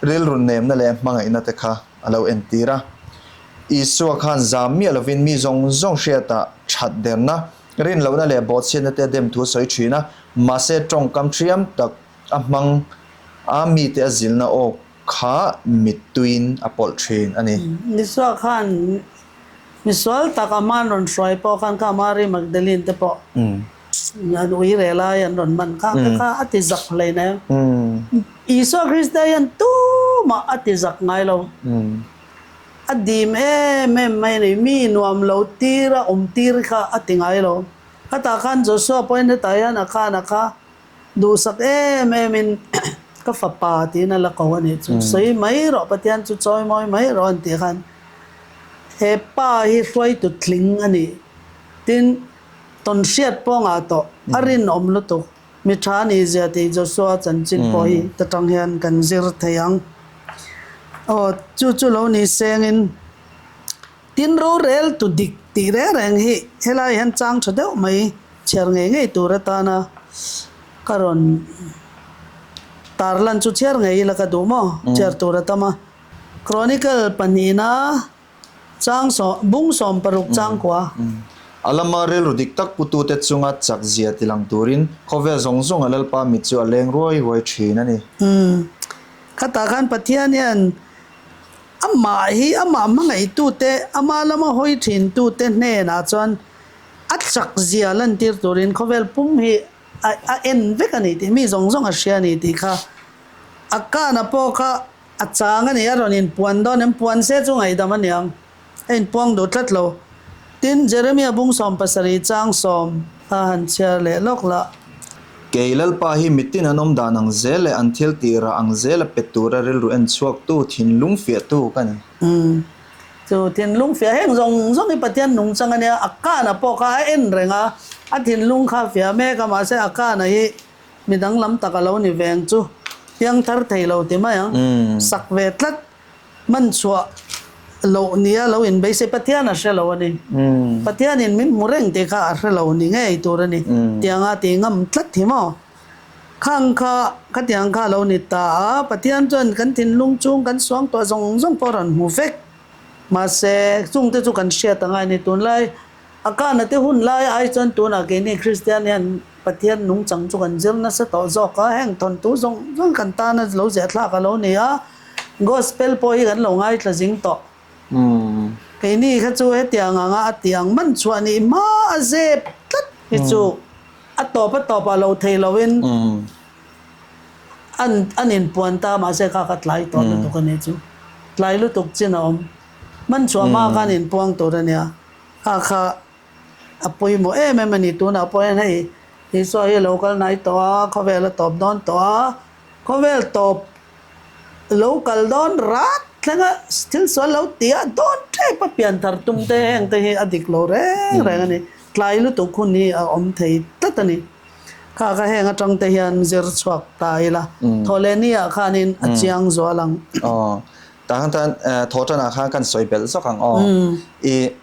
rilru nemna leh hmangaihna te kha a lo entir a. Isua khan zam miah lovin mi zawng zawng hriatah that derna, rinlohna leh bawhchhiatna te a dem thu a sawi thin a, mahse tawngkam thiam tak a hmang a mite a zilna awk kha mittuiin a pawlh thin a ni. Isua khan misual tak a hman rawn hruai pawh khan kha Mary Magdalene te pawh an ui reh lai an rawn man kha kha kha a ti zak hlein em. Isua Krista hian tumah a ti zak ngai lo. A dim em em mai a ni. Mi nuam lo tir a awm tir kha a ti ngai lo. Khatah khan Joshua pawhin hetah hian a khan a kha duhsak em em in ka fapa tiin a la ko a nih chu. Sawi mai rawh Pathian chu chawi mawi mai rawh an tih khan he pa hi hruaitu tling a nih tin tawnhriat pawh ngah tawh a rinawm lutuk. Mi tha ni zia tih Joshua chanchin pawh hi ta tang hian kan zir thei ang. Aw, chu chu lo ni sengin tin rorel tu dik tih reng reng hi helai hian chang tha deuh mai chhiar ngei ngei tur atana ka rawn tarlan chu chhiar ngei ila ka duh maw? Chhiar tur a tam a. Chronicle pahnihna Chang sawm, bung 16 chang kua. A lama rilru dik tak putute chunga chak zia ti lang turin khawvel zawng zawnga Lalpa mit chu a leng ruai ruai thin a ni. Khatah khan Pathian hian amah hi amah hmangaihtute, ama lama hawi thintute hnenah chuan a chak zia lantir turin khawvel pum hi a en vek a ni tih, mi zawng zawng a hria a ni tih kha a kana pawh kha A chang a ni, a rawn inpuan dawn em? Puan se chu ngaihdam a niang, a inpuang duh tlat lo. Tin, Jeremia bung 17 chang sawm a han chhiar leh lawk lah. Kei Lalpa hi mitin an awm dan ang zel leh an thil tih rah ang zela pe tura rilru en chhuaktu, thinlung fiahtu ka ni. Umm. Chu thinlung fiah heng zawng zawng hi Pathian nungchang a nia, a kana pawh kha a en reng a, a thinlung kha a fiah mek a, mahse a kana hi Mi danglam tak a lo ni veng chu piang thar thei lo ti mai ang. Sak ve tlat man chhuah loh nia lo inbeisei Pathian a hre lo a ni. Pathianin min hmu reng tih kha a hre lo ni ngei tur a ni. Tianga ti ngam tlat hi maw? Khang kha khatiang kha a lo ni ta a, Pathian chuan kan thinlung chung kan suang tuah zawng zawng pawh a rawn hmu vek. Mahse, chungte chu kan hriat angai a ni. Tunlai A kana te hun lai ai chuan tunah keini Kristian hian Pathian nungchang chu kan zir nasa tawh zawk a, heng thawnthu zawng zawng kan tana lo ziah thlak a lo ni a, Gospel pawh hi kan lo ngaithla zing tawh. Keini kha chu hetiang anga a tih ang man chhuah nih hma a zep tlat hi chu a tawp a tawpah lo thei loin an an inpuan ta mahse kha kha tlai tawh lutuk a nih chu. Tlai lutuk chin a awm. Man chhuah hma khan inpuang tur a nia. Kha kha a pawimawh em em a ni. Tunah pawh hian hei Isua hi a lo kal hnai tawh a, khawvel a tawp dawn tawh a, khawvel tawp lo kal dawn rat thlenga thil sual lo ti a dawn tep a pian thar tum te heng te hi a dik lo reng reng a ni. Tlai lutuk hun hi a awm thei tlat a ni. Kha kha heng atang te hian zir chhuak ta ila thawhlehni ah khanin a chiang zual ang. Tah khan chuan thaw tanah khan kan sawi belh zawk ang aw. I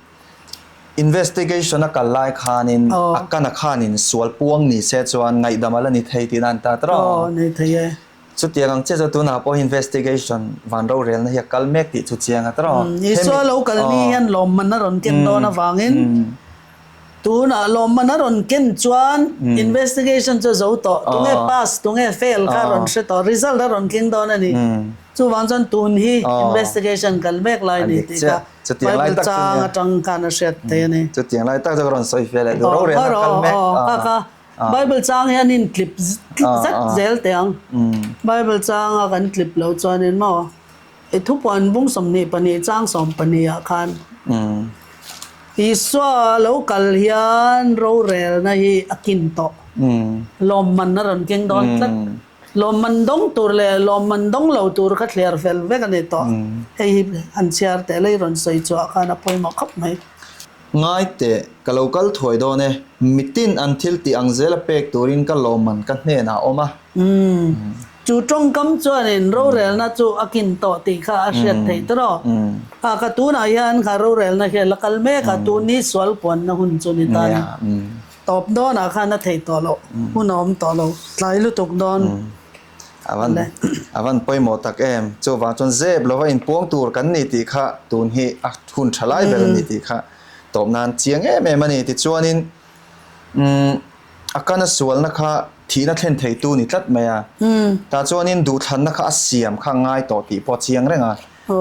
investigation a kal lai khanin a kana khanin sual puang ni se chuan ngaihdam a la ni thei tihna an ta tawh. Aw ni thei e. Chutiang ang chiah chu tunah pawh investigation van rorelna hi a kal mek tih chu chiang a tawh. Isua lo kal ni hian lawmman a rawn ken dawn avangin Tunah lawmman a rawn ken chuan investigation chu a zo tawh, tunge pass tunge fail kha a rawn hre tawh, result a rawn tling dawn a ni. Chuvang chuan tun hi investigation kal mek lai a ni tih kha Bible chang atang khan a hriat thei a ni. Chutiang lai tak chu ka rawn sawi fiah leh duh, rorelna kal mek. Kha kha Bible chang hian in tlip zet zel teh ang. Bible changa kan tlip loh chuanin maw. I thupuan bung 22 chang 12 ah khan Isua lo kal hian rorelna hi a kin tawh. Lawmman a rawn keng dawn tlat. Lawmman dawng tur leh lawmman dawng lo tur kha thliar fel vek a ni tawh. Hei hi an chhiar teh lei rawn sawi chhuah khan a pawimawh khawp mai. Ngai teh, ka lo kal thuai dawn e. Mitin an thil tih ang zela pek turin ka lawmman ka hnenah a awm a. Chu tawngkam chuanin rorelna chu a kin tawh tih kha a hriat theih tawh. A ka tunah hian kha rorelna hi a la kal mek a, tun hi sual puanna hun chu ni ta ni. Tawp dawnah khan a theih tawh loh, hun a awm tawh lo, tlai lutuk dawn. A van a van pawimawh tak em. Chuvang chuan zep lova inpuang tur kan ni tih kha tun hi a hun tha lai ber a ni tih kha tawp nan chiang em em a ni. Tichuanin umm a kana sualna kha thihna thlen theitu ni tlat mai a. Tah chuanin duhthlanna kha a siam kha a ngai tawh tih pawh a chiang reng a.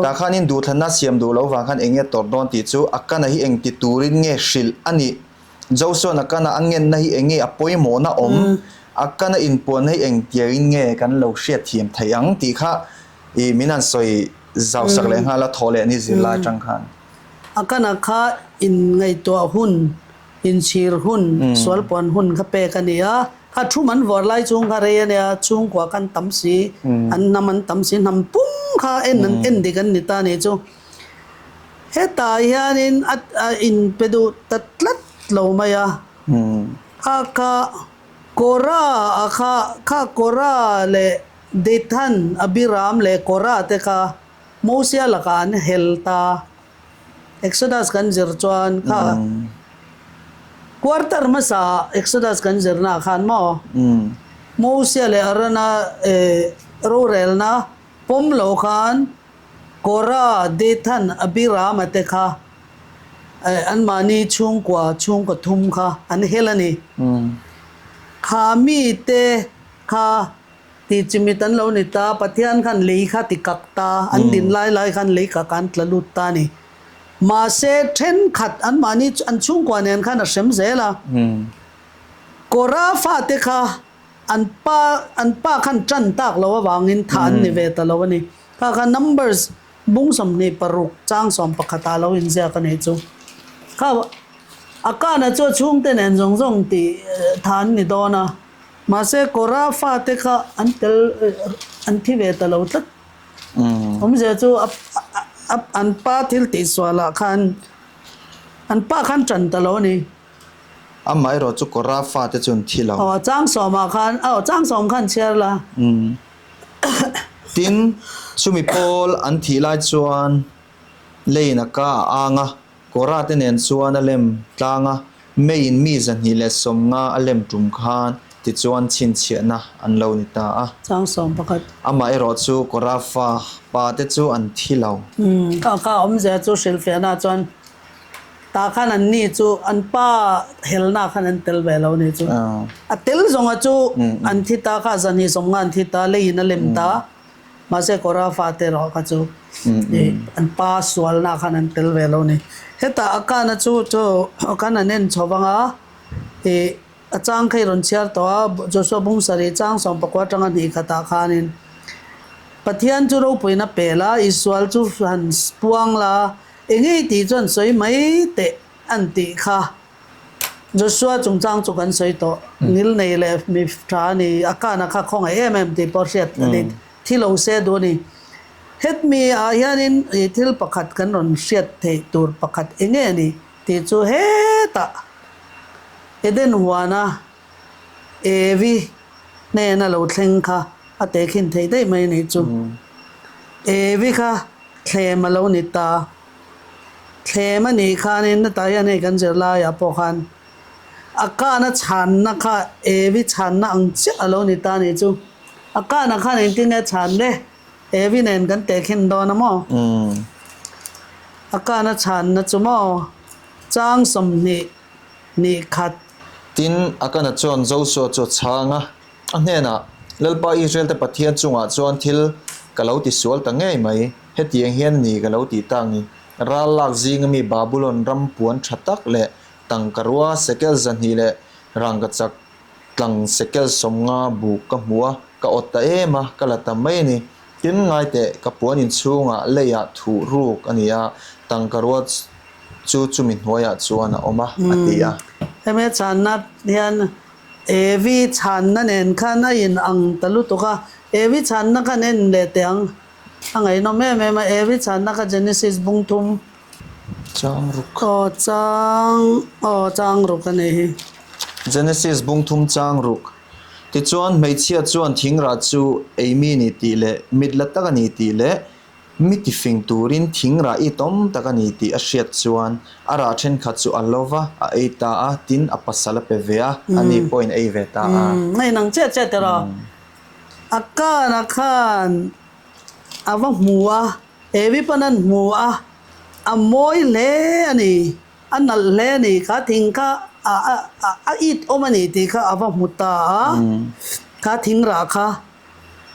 Tah khanin duhthlanna a siam duh loh vang khan eng nge tawrh dawn tih chu a kana hi engti turin nge hrilh a nih. Joshua-na kana a ngenna hi eng nge a pawimawhna awm, a kana inpuanna hi engtiangin nge kan lo hriatthiam theih ang tih kha i min han sawi zau sak leh nghal a, thawh leh ni zirlai atang khan. A kana kha inngaihtuah hun. Inchhir hun, sual puan hun kha pek a ni a. Kha thum an vawr lai chung kha rei a nia, chhungkua khan tam si, an hnam an tam si, hnam pum kha en an en dik an ni ta a nih chu. Hetah hianin a inpe duh ta tlat lo mai a. Kha kha Kora a kha, kha Kora leh Dathan, Abiram leh Kora te kha Mosia lakah an hel ta. Exodus kan zir chuan kha quarter hmasa Exodus kan zirna ah khan maw Mosia leh Arona rorelna pawm lo khan Korah, Dathan, Abiram-a te kha anmahni chhungkua chhungkaw thum kha an hel a ni. Kha mite kha Ti chimit an lo ni ta, Pathian khan lei kha ti kak ta, an din lai lai khan lei kak an tla lut ta a ni. Mahse, thenkhat anmahni chu an chhungkua nen khan a hrem zel a. Kora fate kha an pa an pa khan tan tak lo avangin thah an ni ve ta lo a ni. Kha kha Numbers bung 26 chang 11 ah lo inziak a nih chu. Kha Akana chu a chhungte nen zawng zawng tih thah an ni dawn a. Mahse, Kora fate kha an tel an thi ve ta lo tlat. Awmzia chu an pa thil tihsualah khan an pa khan ṭan ta lo a ni. Amaherawh chu Kora fate chu an thi lo. Aw, chang sawmah khan, aw, chang sawm khan chhiar la. Tin, chumi pawl an thih lai chuan leiin a ka a ang a, Kora te nen chuan a lem tlang a, meiin mi 250 a lem tum khan tichuan chhinchhiahna an lo ni ta a. Chang 11. Amah erawh chu Kora fa pa te chu an thi lo. Ka ka awmzia chu hrilhfiahna chuan tah khan an ni chu an pa helna khan an tel ve lo ni chu. A tel zawnga chu an thi ta kha 250 an thi ta, leiin a lem ta. Mahse Kora fate erawh kha chu an pa sualna khan an tel ve lo a ni. Hetah a kana chu chu kan han en chho vang a, ih a chang kha i rawn chhiar tawh a, Joshua bung sarih chang 19 atanga hnih khatah khanin Pathian chu ropuina pe la, i sual chu han puang la, eng ei tih chuan sawi mai teh an tih kha. Joshua chungchang chu kan sawi tawh. Ngil nei leh mi tha a ni, a kana kha khawngaih em em tih pawh hriat a ni, thi lo se duh a ni. Hetmi ah hianin i thil pakhat kan rawn hriat theih tur pakhat eng nge a ni tih chu hetah Eden huana Evi hnena lo thleng kha a tehkhin theih daih mai a nih chu. Evi kha thlem a lo ni ta. Thlem a nih khanin hetah hian hei kan zirlaiah pawh khan a kana chhanna kha Evi chhanna ang chiah a lo ni ta a nih chu. A kana khan engtin nge chhan le? Evi nen kan tehkhin dawn a maw? A kana chhanna chu maw? Chang 21. Tin, Akana chuan Joshua chu a chhang a, a hnenah, Lalpa Israel-te Pathian chungah chuan thil ka lo tisual ta ngei mai. Hetiang hian ni ka lo tih tak ni, ral lak zinga mi Babulon ram puan tha tak leh tangka rua sekel 200 leh rangkachak tlang sekel 50 buk ka hmu a, ka awt ta em a, ka la ta mai a ni. Tin, ngaiteh, ka puan inchhungah leiah thuh ruk a ni a, tangka rua chu chumi hnuaiah chuan a awm a, a ti a. Hemi a chhanna hian Evi chhanna nen khan a inang ta lutuk a, Evi chhanna khan en leh teh ang. A ngaihnawm em em a, Evi chhanna kha Genesis bung thum. Chang ruk. Aw chang, aw chang ruk a nih hi. Genesis bung thum chang ruk. Tichuan hmeichhia chuan thingrah chu ei mi ni tih leh mit la tak a ni tih leh mi tifing turin thingrah itawm tak a ni tih a hriat chuan a rah thenkhat chu a lo va, a ei ta a, tin a pasal a pe ve a, ani pawhin a ei ve ta a. Umm, a inang chiah chiah teh rawh. A kana khan a va hmu a, Evi pawn an hmu a, a mawi hle a ni, a nalh hle a ni, kha thing kha a a a it awm a ni tih kha a va hmu ta a, kha thing rah kha.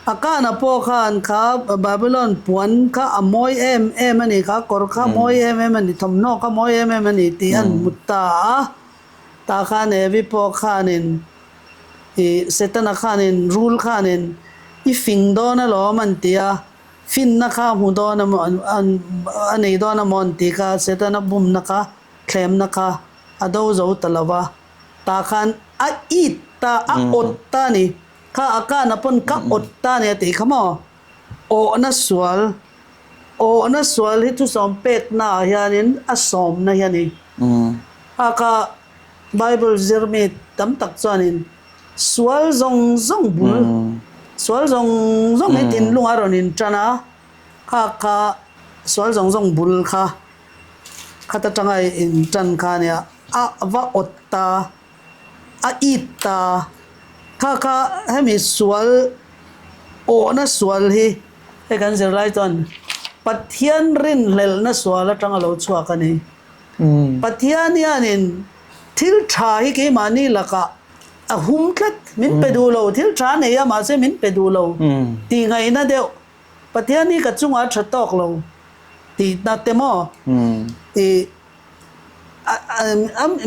A kana pawh khan kha Babylon puan kha a mawi em em a ni, kha kawr kha mawi em em a ni, thawmhnaw kha mawi em em a ni tih an hmu ta a, tah khan Evi pawh khanin I Setana khanin rul khanin i fing dawn alawm an ti a, finna kha a hmu dawn a maw a nei dawn a maw an ti kha Setana bumna kha thlemna kha a do zo ta lo va, tah khan a it ta, a awt ta a ni. Kha a kana pawn ka awt ta a ni a tih kha maw? Awhna sual, awhna sual hi thusawm peknaah hianin a sawmna hi a ni. A kha Bible zirmi tam tak chuanin sual zawng zawng bul, sual zawng zawng hi thinlung a rawn intan a, kha kha sual zawng zawng bul kha khat atanga intan kha a nia, a va awt ta. A it ta. Kha kha hemi sual awhna sual hi hei kan zirlai chuan Pathian rinhlelhna sual atanga lo chhuak a ni. Pathian hianin thil tha hi keimahni lakah a hum tlat, min pe duh lo, thil tha nei a mahse min pe duh lo tih ngaihna deuh Pathian hi ka chungah a tha tawk lo tihna te maw ih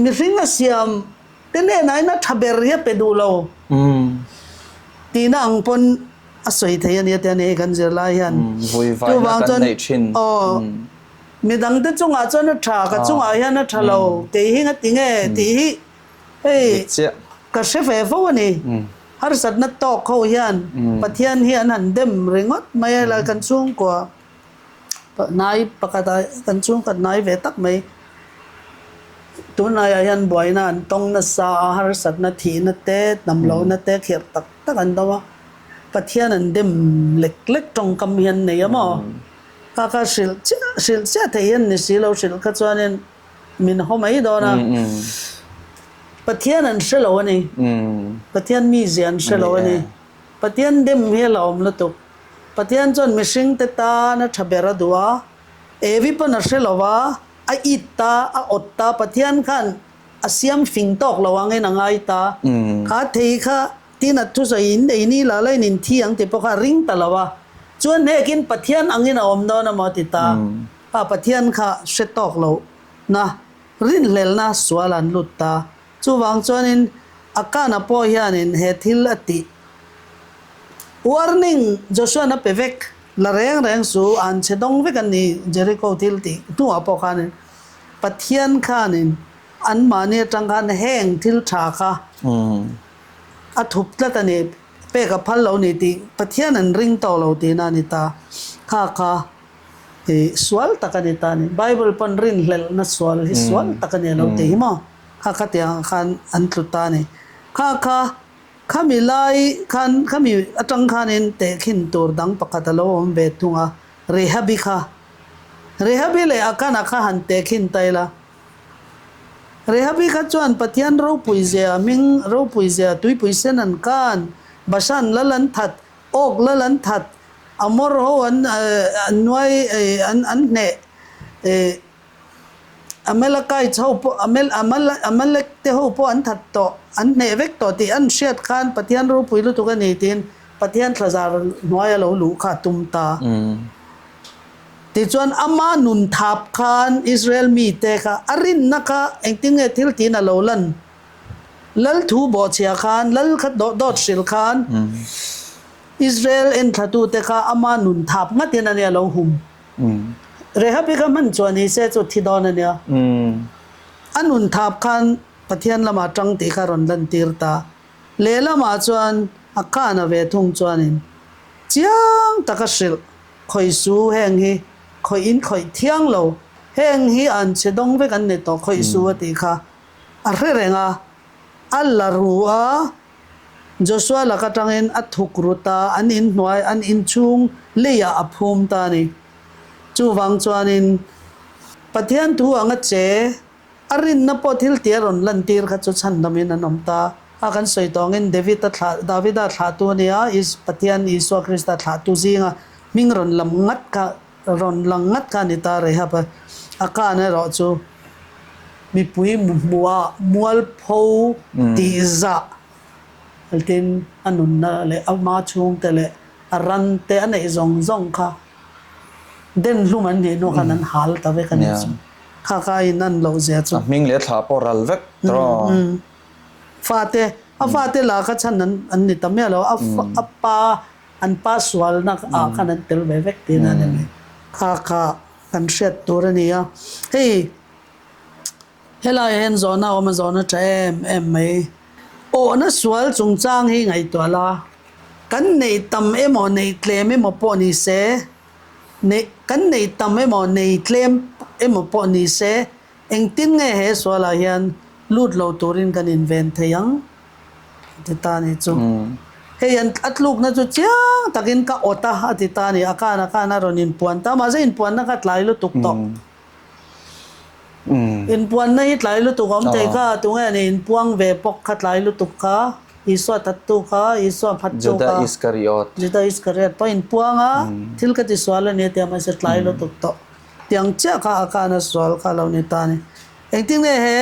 Mihring a siam te hnenah hian a tha ber hi a pe duh lo tihna ang pawn a sawi thei a nia tia ni hei kan zir lai hian. Chuvang chuan aw midang te chungah chuan a tha ka chungah hian a tha lo kei hi ngati nge tih hi hei ka hre ve fo a ni. Harsatna tawk ho hian Pathian hi an han dem ringawt mai a la kan chhungkua. Hnai pakhat ah kan chhungkhat hnai ve tak mai. Tunlaiah hian buaina an tawng nasa a, harsatna thihna te, hnam lohna te khirh tak tak an dawm a. Pathian an dem lek lek tawngkam hi an nei a maw? Kha kha hrilh chiah hrilh chiah theih hian ni si lo hrilh kha chuanin min haw mai dawn a. Pathian an hre lo a ni. Pathian mizia an hre lo a ni. Pathian dem hi a la awm lutuk. Pathian chuan mihringte tan a tha ber a duh a, Evi pawn a hre lo a, a it ta, a awt ta, Pathian khan a siam fing tawk lo angin a ngai ta. Kha thei kha tin a thusawi in ei ni la lain in thi ang ti pawh kha a ring ta lo a, chuan hnekin Pathian angin a awm dawn amaw a ti ta. A Pathian kha hre tawk lo na rinhlelna sual an lut ta. Chuvang chuanin Akana pawh hianin he thil a tih Warning, Joshua'n a pe vek, la reng reng su, an chhe dawng vek a ni, Jericho thil tih hnuah pawh khanin Pathian khanin anmahni atang khan heng thil tha kha a thup tlat a ni, pek a phal lo ni tih Pathian an ring tawh lo tihna a ni ta. Kha kha i sual tak a ni ta a ni. Bible pawn rinhlelhna sual hi sual tak a ni a lo ti hi maw? Kha kha tiang khan an tlu ta a ni. Kha kha Khami lai khan, khami atang khanin tehkhin tur dang pakhat a lo awm ve thung a, Rehabi kha. Rehabi leh Akana kha han tehkhin ta ila. Rehabi kha chuan Pathian ropui zia, hming ropui zia, tuipui sen an kan, Bashan lal an that, Og lal an that, Amor ho an an nuai an an hneh, Amalekites ho pawh Amalek te ho pawh an that tawh, an hneh vek tawh tih an hriat khan Pathian ropui lutuk a ni tiin Pathian thlazar hnuai a lo luh kha a tum ta. Tichuan ama nun thap khan Israel mite kha a rinna kha engtin nge thil tiin a lo lan? Lal thu bawhchhia khan, lal kha dawt hrilh khan Israel enthlatute kha ama nun thap ngatin a nia lo hum. Rehabi kha hman chuan ni se chu thi dawn a nia. A nun thap khan Pathian lamah tang tih kha rawn lantir ta. Lehlamah chuan a kana ve thung chuanin chiang taka hrilh khawih su heng hi khawih in khawih thiang lo heng hi an chhe dawng vek an ni tawh khawih su a tih kha a hre reng a, a la ru a. Joshua lak atangin a thuk rut a, an inhnuai, an inchhung leiah a phum ta a ni. Chuvang chuanin Pathian thu anga che, a rinna pawh thil tih a rawn lantir kha chu chhandamin an awm ta a. Kan sawi tawngin David-a thlah, Davida thlahtu a ni a, Is, Pathian Isua Krista thlahtu zinga hming rawn lam ngat kha, rawn lang ngat kha a ni ta Rahab a. A kan erawh chu mipui hmuhah mualpho tihzah tin a nunna leh ama chhungte leh a ran te a neih zawng zawng kha den hlum an nih hnu khan an hal ta vek a ni chu. Kha kha a inan loh zia chu. A hming leh thla pawh ral vek tawh. Fate, a fate lah kha chhan an ni ta miah lo. A pa, an pa sualna ah khan an tel ve vek tihna a ni mai. Kha kha kan hriat tur a ni a. Hei. Helaiah hian zawhna a awm a, zawhna tha em em mai. Awhna sual chungchang hi ngaihtuah la, kan neih tam emaw neih tlem emaw pawh ni se, neih kan neih tam emaw nei tlem emaw pawh ni se, engtin nge he sualah hian lut lo turin kan inven thei ang? A ti ta a nih chu. Hei an a tlukna chu chiang takin ka awt a, a ti ta a ni. A khan a khan a rawn inpuan ta a, mahse inpuanna kha tlai lutuk tawh. Inpuanna hi tlai lutuk awm thei kha, tunge a nih inpuang ve bawk kha tlai lutuk kha, Isua thattu kha, Isua phattu kha. Juda Iskariot. Juda Iskariot pawh inpuang a, thil ka tisual a ni a tia mahse tlai lutuk tawh. Tiang chiah kha a khan a sual kha a lo ni ta a ni. Engtin nge he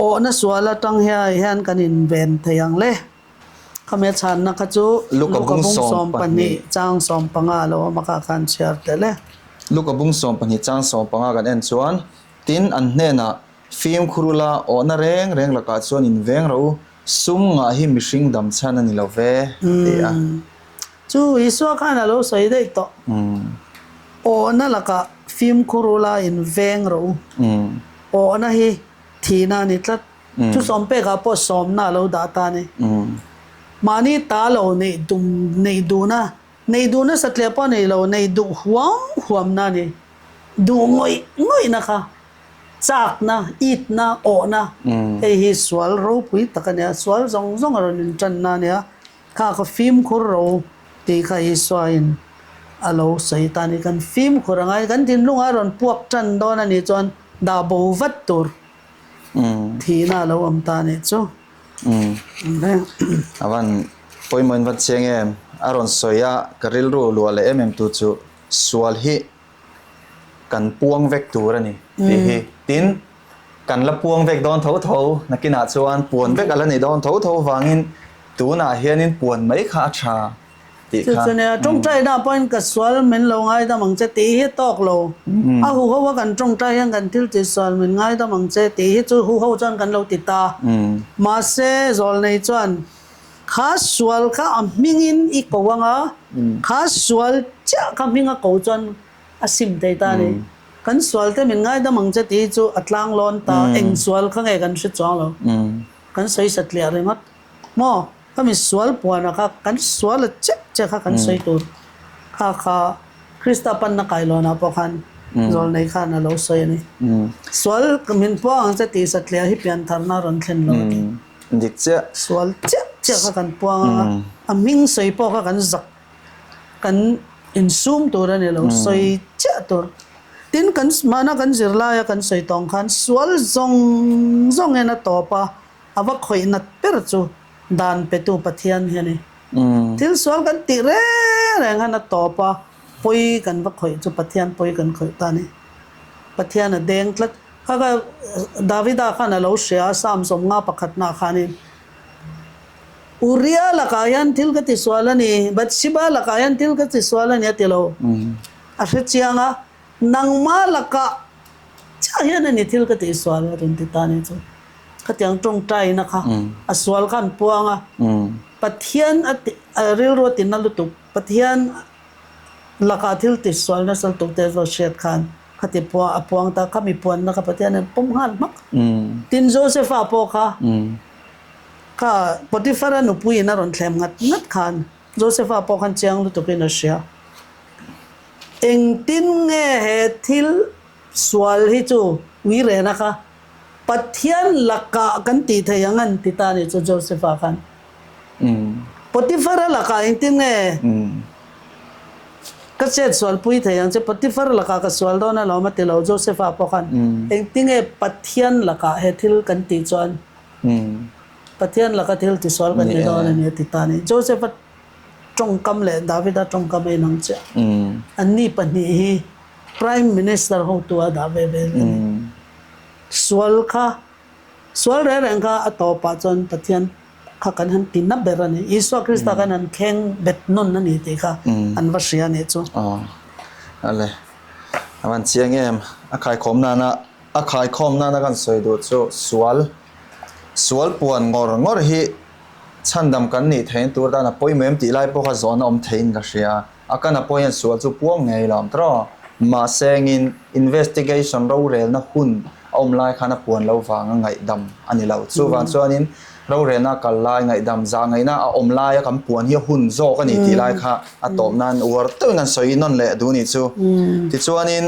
awhna sual atang hian kan inven thei ang le? Khami a chhanna kha chu Luka bung 12 chang 15 a lo awm a kha khan chhiar tel e. Luka bung 12 chang 15 kan en chuan, Tin, an hnenah, Fimkhur ula, awhna reng reng lakah chuan inveng rawh u, sum ngah hi mihring dam chhan a ni lo ve, a ti a. Chu Isua khan a lo sawi daih tawh. Awhna lakah fimkhur ula, inveng rawh u. Awhna hi thihna a ni tlat. Chu sawmpekah pawh sawmna a lo dah ta a ni. Mahni ta lo neih dum neih duhna, neih duhna satliah pawh nei lo, neih duh huam huamna a ni. Duh ngawih ngawihna kha chakna, itna, awhna hei hi sual ropui tak a nia, sual zawng zawng a rawn intanna a nia. Kha ka fimkhur ro tih kha Isuain a lo sawi ta a ni. Kan fimkhur a ngai, kan thinlungah a rawn puak tan dawn a nih chuan dah bo vat tur. Thihna a lo awm ta nih chu. A van pawimawh in va chiang em? A rawn sawi a, ka rilru luah leh em em tu chu sual hi kan puang vek tur a ni tih hi. Tin, kan la puang vek dawn tho tho, nakinah chuan puan vek a la ni dawn tho tho vangin tunah hianin puan mai kha a tha. Tih kha. Chu nia, tawngtaina pawhin ka sual min lo ngaidam ang che tih hi tawk lo. A huho a kan tawngtai hian kan thil tih sual min ngaidam ang che tih hi chu huho chuan kan lo ti ta. Mahse, Zawlnei chuan kha sual kha a hmingin i ko ang a, kha sual chiah kha hming a ko chuan a sim thei ta a ni. Kan sual te min ngaidam ang che tih hi chu a tlanglawn ta, eng sual kha nge kan hre chuang lo. Kan sawi satliah ringawt maw? Ka mi sual puana kha kan sual a chek chek kha kan sawi tur kha kha Krista panna kailawnah pawh khan zawlnei khan a lo sawi a ni. Sual min puang ang che tih satliah hi piantharna a rawn thlen lo a ti. Dik chiah. Sual chiah chiah kha kan puang ang a, a hming sawi pawh kha kan zak kan insum tur a ni lo, sawi chiah tur. Tin kan mahna kan zirlaia kan sawi tawng khan sual zawng zawng hian a tawp a, A va khawih nat ber chu dan petu Pathian hi a ni. Thil sual kan tih reng reng han a tawp a, pawi kan va khawih chu Pathian pawi kan khawih ta a ni. Pathian a deng tlat. Kha kha Davida khan a lo hria a, Psalm 50 pakhatnaah khanin, Uria lakah hian thil ka tisual a ni, Bathsheba lakah hian thil ka tisual a ni a ti lo. A hre chiang a, nangmah lakah chiah hian a ni thil ka tihsual a rawn ti ta a ni chu. Khatiang tawngtaina kha a sual kha an puang a, Pathian a ti a rilru a tina lutuk, Pathian lakah thil ti sual nasa lutuk te zawh hriat khan khati pua a puang ta, khami puanna kha Pathian in pawm nghal hmak. Tin Josepha pawh kha kha Potiphara nupuiin a rawn thlem ngat ngat khan Josepha pawh khan chiang lutukin a hria. Engtin nge he thil sual hi chu uirena kha Pathian lakah kan tih thei ang an ti ta a nih chu Joseph-a khan. Potiphar-a lakah engtin nge ka chet sualpui thei ang che, Potiphar lakah ka sual dawn alawm a ti lo Joseph-a pawh khan. Engtin nge Pathian lakah he thil kan tih chuan Pathian laka thil tisual kan ni dawn a ni a ti ta a ni. Joseph-a tawngkam leh Davida tawngkam a inang chiah. Anni pahnih hi Prime Minister hotu a dah ve ve a ni. Sual kha, sual reng reng kha a tawpah chuan Pathian kha kan han ti na ber a ni. Isua Krista khan han kheng bet nawn a ni tih kha an va hria a nih chu. Aw, ale. A van chiang em? A khaikhawm nana, a khaikhawm nana kan sawi duh chu sual, sual puan ngawr ngawr hi chhandam kan nih theihna tur tan a pawimawh em tih lai pawh kha zawhna awm theiin ka hria. A kan a pawh hian sual chu puang ngei lo ang tawh. Mahse engin investigation rorelna hun a a awm lai khan a puan lo vanga ngaihdam a ni lo. Chuvang chuanin rorelna a kal lai, ngaihdam zah ngaihna a awm laia kan puan hi a hun zawk a ni tih lai kha a tawp nan uar teuhin an sawi nawn leh duh a nih chu. Tichuanin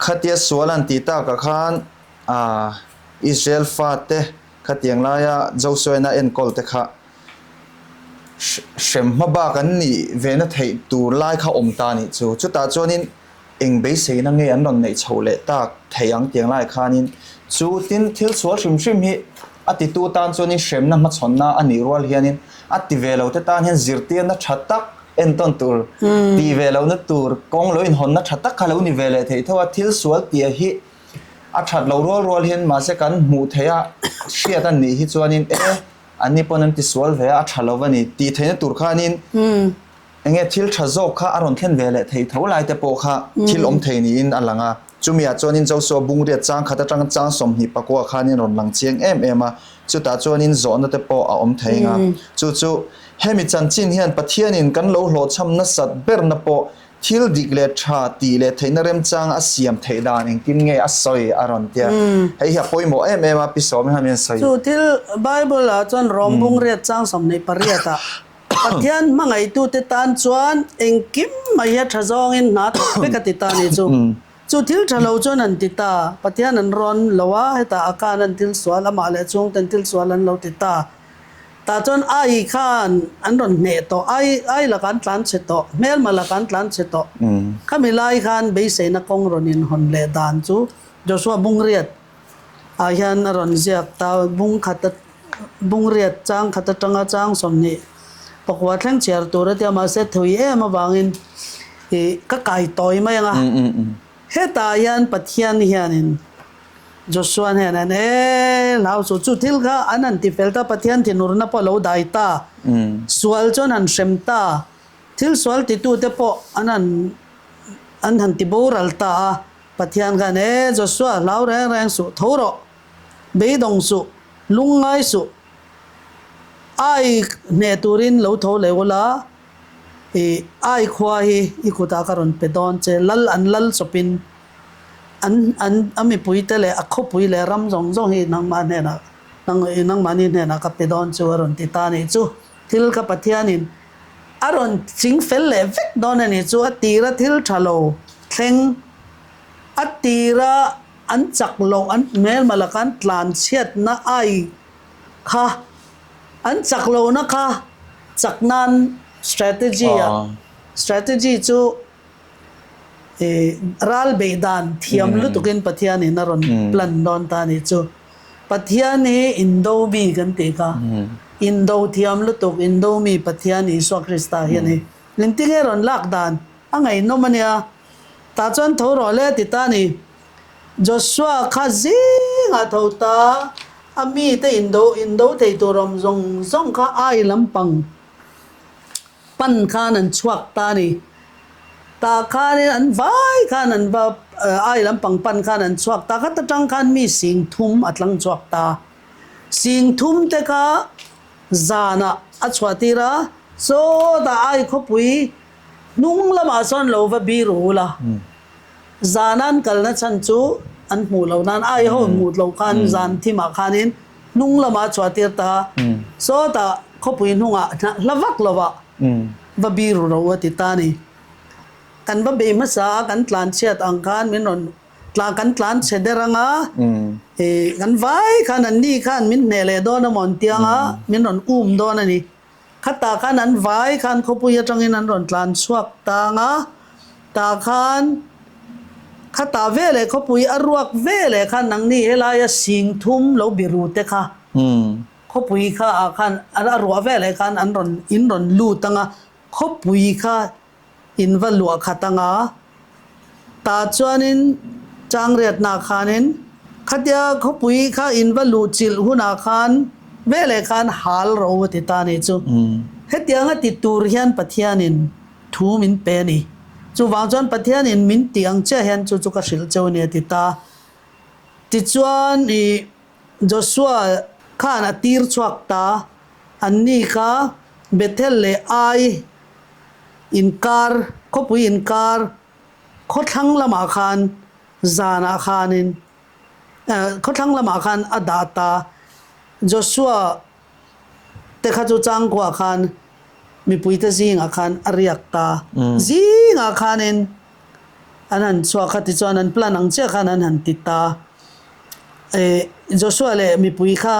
khatia sual an tih takah khan Israel fate khatiang laia Joshua-in a enkawl te kha hrem hma bak an nih ve na theih tur lai kha awm ta nih chu. Chutah chuanin eng beiseina nge an rawn neih chhoh leh tak thei ang tiang lai khanin chu tin thil sual hrim hrim hi a titu tan chuanin hremna hmachhawnna a nih rual hianin a ti ve lo te tan hian zirtirna tha tak entawn tur tih ve lohna tur kawng lo inhawnna tha tak kha lo ni ve leh theih tho a. Thil sual tia hi a that loh rual rual hian mahse kan hmuh theih a hriat a nih hi chuanin e Anni pawn an tisual ve a, a tha lo va ni tih theihna tur khanin eng nge thil tha zawk kha a rawn thlen ve leh thei tho lai te pawh kha thil awm thei niin a lang a. Chumiah chuanin Joshua bungriat chang khat atanga chang 20 pakua khanin rawn lang chiang em em a, chutah chuanin zawhna te pawh a awm thei ang a. Chu chu hemi chanchin hian Pathianin kan lo hlawhchham nasat berna pawh Thil dik leh tha tih leh theihna remchang a siam theih dan engtin nge a sawi a rawn tia. Hei hi a pawimawh em em a, Pi Sawmi khan min sawi. Chu thil Bible ah chuan Rom bungriat chang 28 ah Pathian hmangaihtute tan chuan engkim mai hi a tha zawngin hna thawk vek a ti ta ni chu. Chu thil tha lo chuan an ti ta. Pathian an rawn lo a, hetah a khan an thil sual, amah leh chhungten thil sual an lo ti ta. Tah chuan Ai khan an rawn hneh tawh, Ai Ai lakah an tlan chhe tawh, hmelma lakah an tlan chhe tawh. Khami lai khan beiseina kawng rawn inhawn leh dan chu Joshua Bungriat ah hian a rawn ziak ta, bung khat a Bungriat chang khat atanga chang 20 pakua thleng chhiar tur a tia mahse thui em avangin ih ka kai tawi mai ang a. Hetah hian Pathian hianin Joshua hnenah E hlau chu, chu thil kha an han ti fel ta, Pathian thinurna pawh a lo dai ta, sual chu an han hrem ta, thil sual titute pawh an han an han ti boral ta a, Pathian khan E Joshua hlau reng reng suh, tho rawh, beidawng suh, lungngai suh, ai hneh turin lo tho leh ula, I ai khua hi i kutah ka rawn pe dawn che, lal an lal chawpin an an a mipuite leh a khawpui leh ram zawng zawng hi nangmah hnenah nang nangmahni hnenah ka pe dawn chu a rawn ti ta a nih chu. Thil kha Pathianin a rawn ching fel leh vek dawn a nih chu, a tira thil tha lo thleng, a tira an chak loh an hmelma laka an tlanchhiatna ai kha An chak lohna kha chak nan strategy ah strategy chu ral beih dan thiam lutukin Pathianin a rawn plan dawn ta a nih chu. Pathian hi indo mi kan tih kha indo thiam lutuk indo mi Pathian Isua Krista hi a ni. Engtinge rawn lak dan a ngaihnawm a nia. Tah chuan tho rawh le ti ta a ni. Joshua kha zingah tho ta a mite indo indo thei tur awm zawng zawng kha ai lampang pan khan an chhuak ta a ni. Tah khanin an vai khan an va ai lampang pan khan an chhuak ta khat atang khan mi sing thum a tlang chhuak ta. Sing thum te kha zanah a chhuah tir a, sawtah ai khawpui hnung lamah sawn lo va bir ul a. Zan an kalna chhan chu an hmuh loh nan ai ho hmuh loh khan zan thimah khanin hnung lamah a chhuah tir ta a, sawtah khawpui hnungah hla vak lovah va biru ro a ti ta a ni. Kan va bei hmasa a, kan tlan chhiat ang khan min rawn tlan kan tlan chhe der ang a, ih kan vai khan an ni khan min hneh leh dawn a maw an ti ang a, min rawn um dawn a ni. Khatah khan an vai khan khawpui atangin an rawn tlan chhuak tang a, tah khan khatah veleh khawpui a ruak veleh khan nangni helaia sing thum lo biru te kha khawpui kha ah khan a ruah veleh khan an rawn in rawn lut ang a, khawpui kha In va luah khat anga tah chuanin Changriatna khanin khatia khawpui kha in va luh chilh hunah khan veleh khan hal ro a ti ta a nih chu. Hetianga ti tur hian Pathianin thu min pe a ni. Chuvang chuan Pathianin min tih ang chiah hian chu chu ka hrilh cheu a ni a ti ta. Tichuan ih Joshua khan a tir chhuak ta, anni kha Bethel leh Ai Inkar, khawpui inkar, khawthlang lamah khan zanah khanin Khawthlang lamah khan a dah ta. Joshua te kha chu changkuah khan mipuite zingah khan a riak ta. Zingah khanin an han chhuak kha tichuan an plan ang chiah khan an han ti ta. Joshua leh mipui kha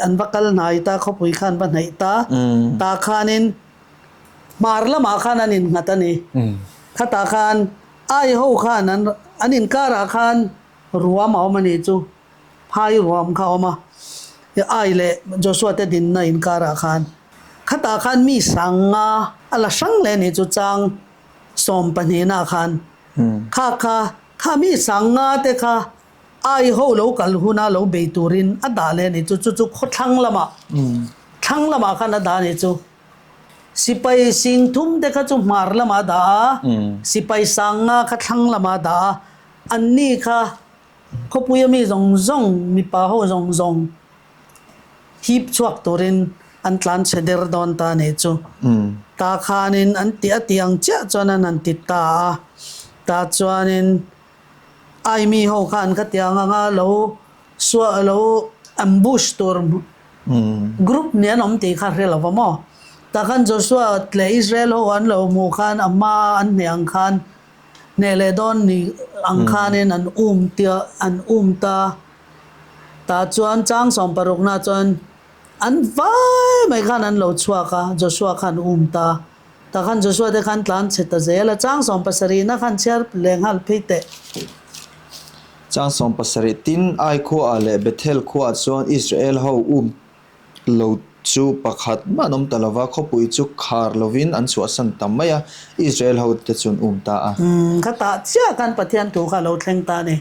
an va kal hnai ta, khawpui kha an va hnaih ta. Tah khanin hmar lamah khan an innghat a ni. Khatah khan Ai ho khan an an inkarah khan ruam a awm a nih chu, phai ruam kha a awm a, Ai leh Joshua te dinna inkarah khan. Khatah khan mi sanga a la hrang leh a nih chu chang sawmpahnihna khan. Kha kha kha mi sanga te kha Ai ho lo kal huna lo bei turin a dah leh a nih chu, chu chu khawthlang lamah thlang lamah khan a dah a nih chu. Sipai sing thum te kha chu hmar lamah a dah a, sipai sang nga kha thlang lamah a dah a, anni kha khawpuia mi zawng zawng, mipa ho zawng zawng hip chhuak turin an tlan chhe der dawn ta a nih chu. Tah khanin an tih a tih ang chiah chuan an han ti ta a, tah chuanin Ai mi ho khan khatiang anga lo suah lo ambush tur Group nih an awm tih kha hre lo va maw? Tah khan Joshua leh Israel ho an lo hmuh khan a hma an hneh ang khan hneh leh dawn ni ang khanin an um tia an um ta. Tah chuan chang sawmparukna chuan an vai mai khan an lo chhuak a, Joshua khan um ta. Tah khan Joshua te khan tlan chhe ta zel a, chang sawmpasarihna khan chhiar leh nghal phei teh. Chang sawmpasarih tin Ai khuaah leh Bethel khuaah chuan Israel ho um lo chu pakhat mah an awm ta lo va, khawpui chu khar lovin an chhuahsan ta mai a, Israel ho te chu an um ta a. Khatah chiah khan Pathian thu kha a lo thleng ta a ni.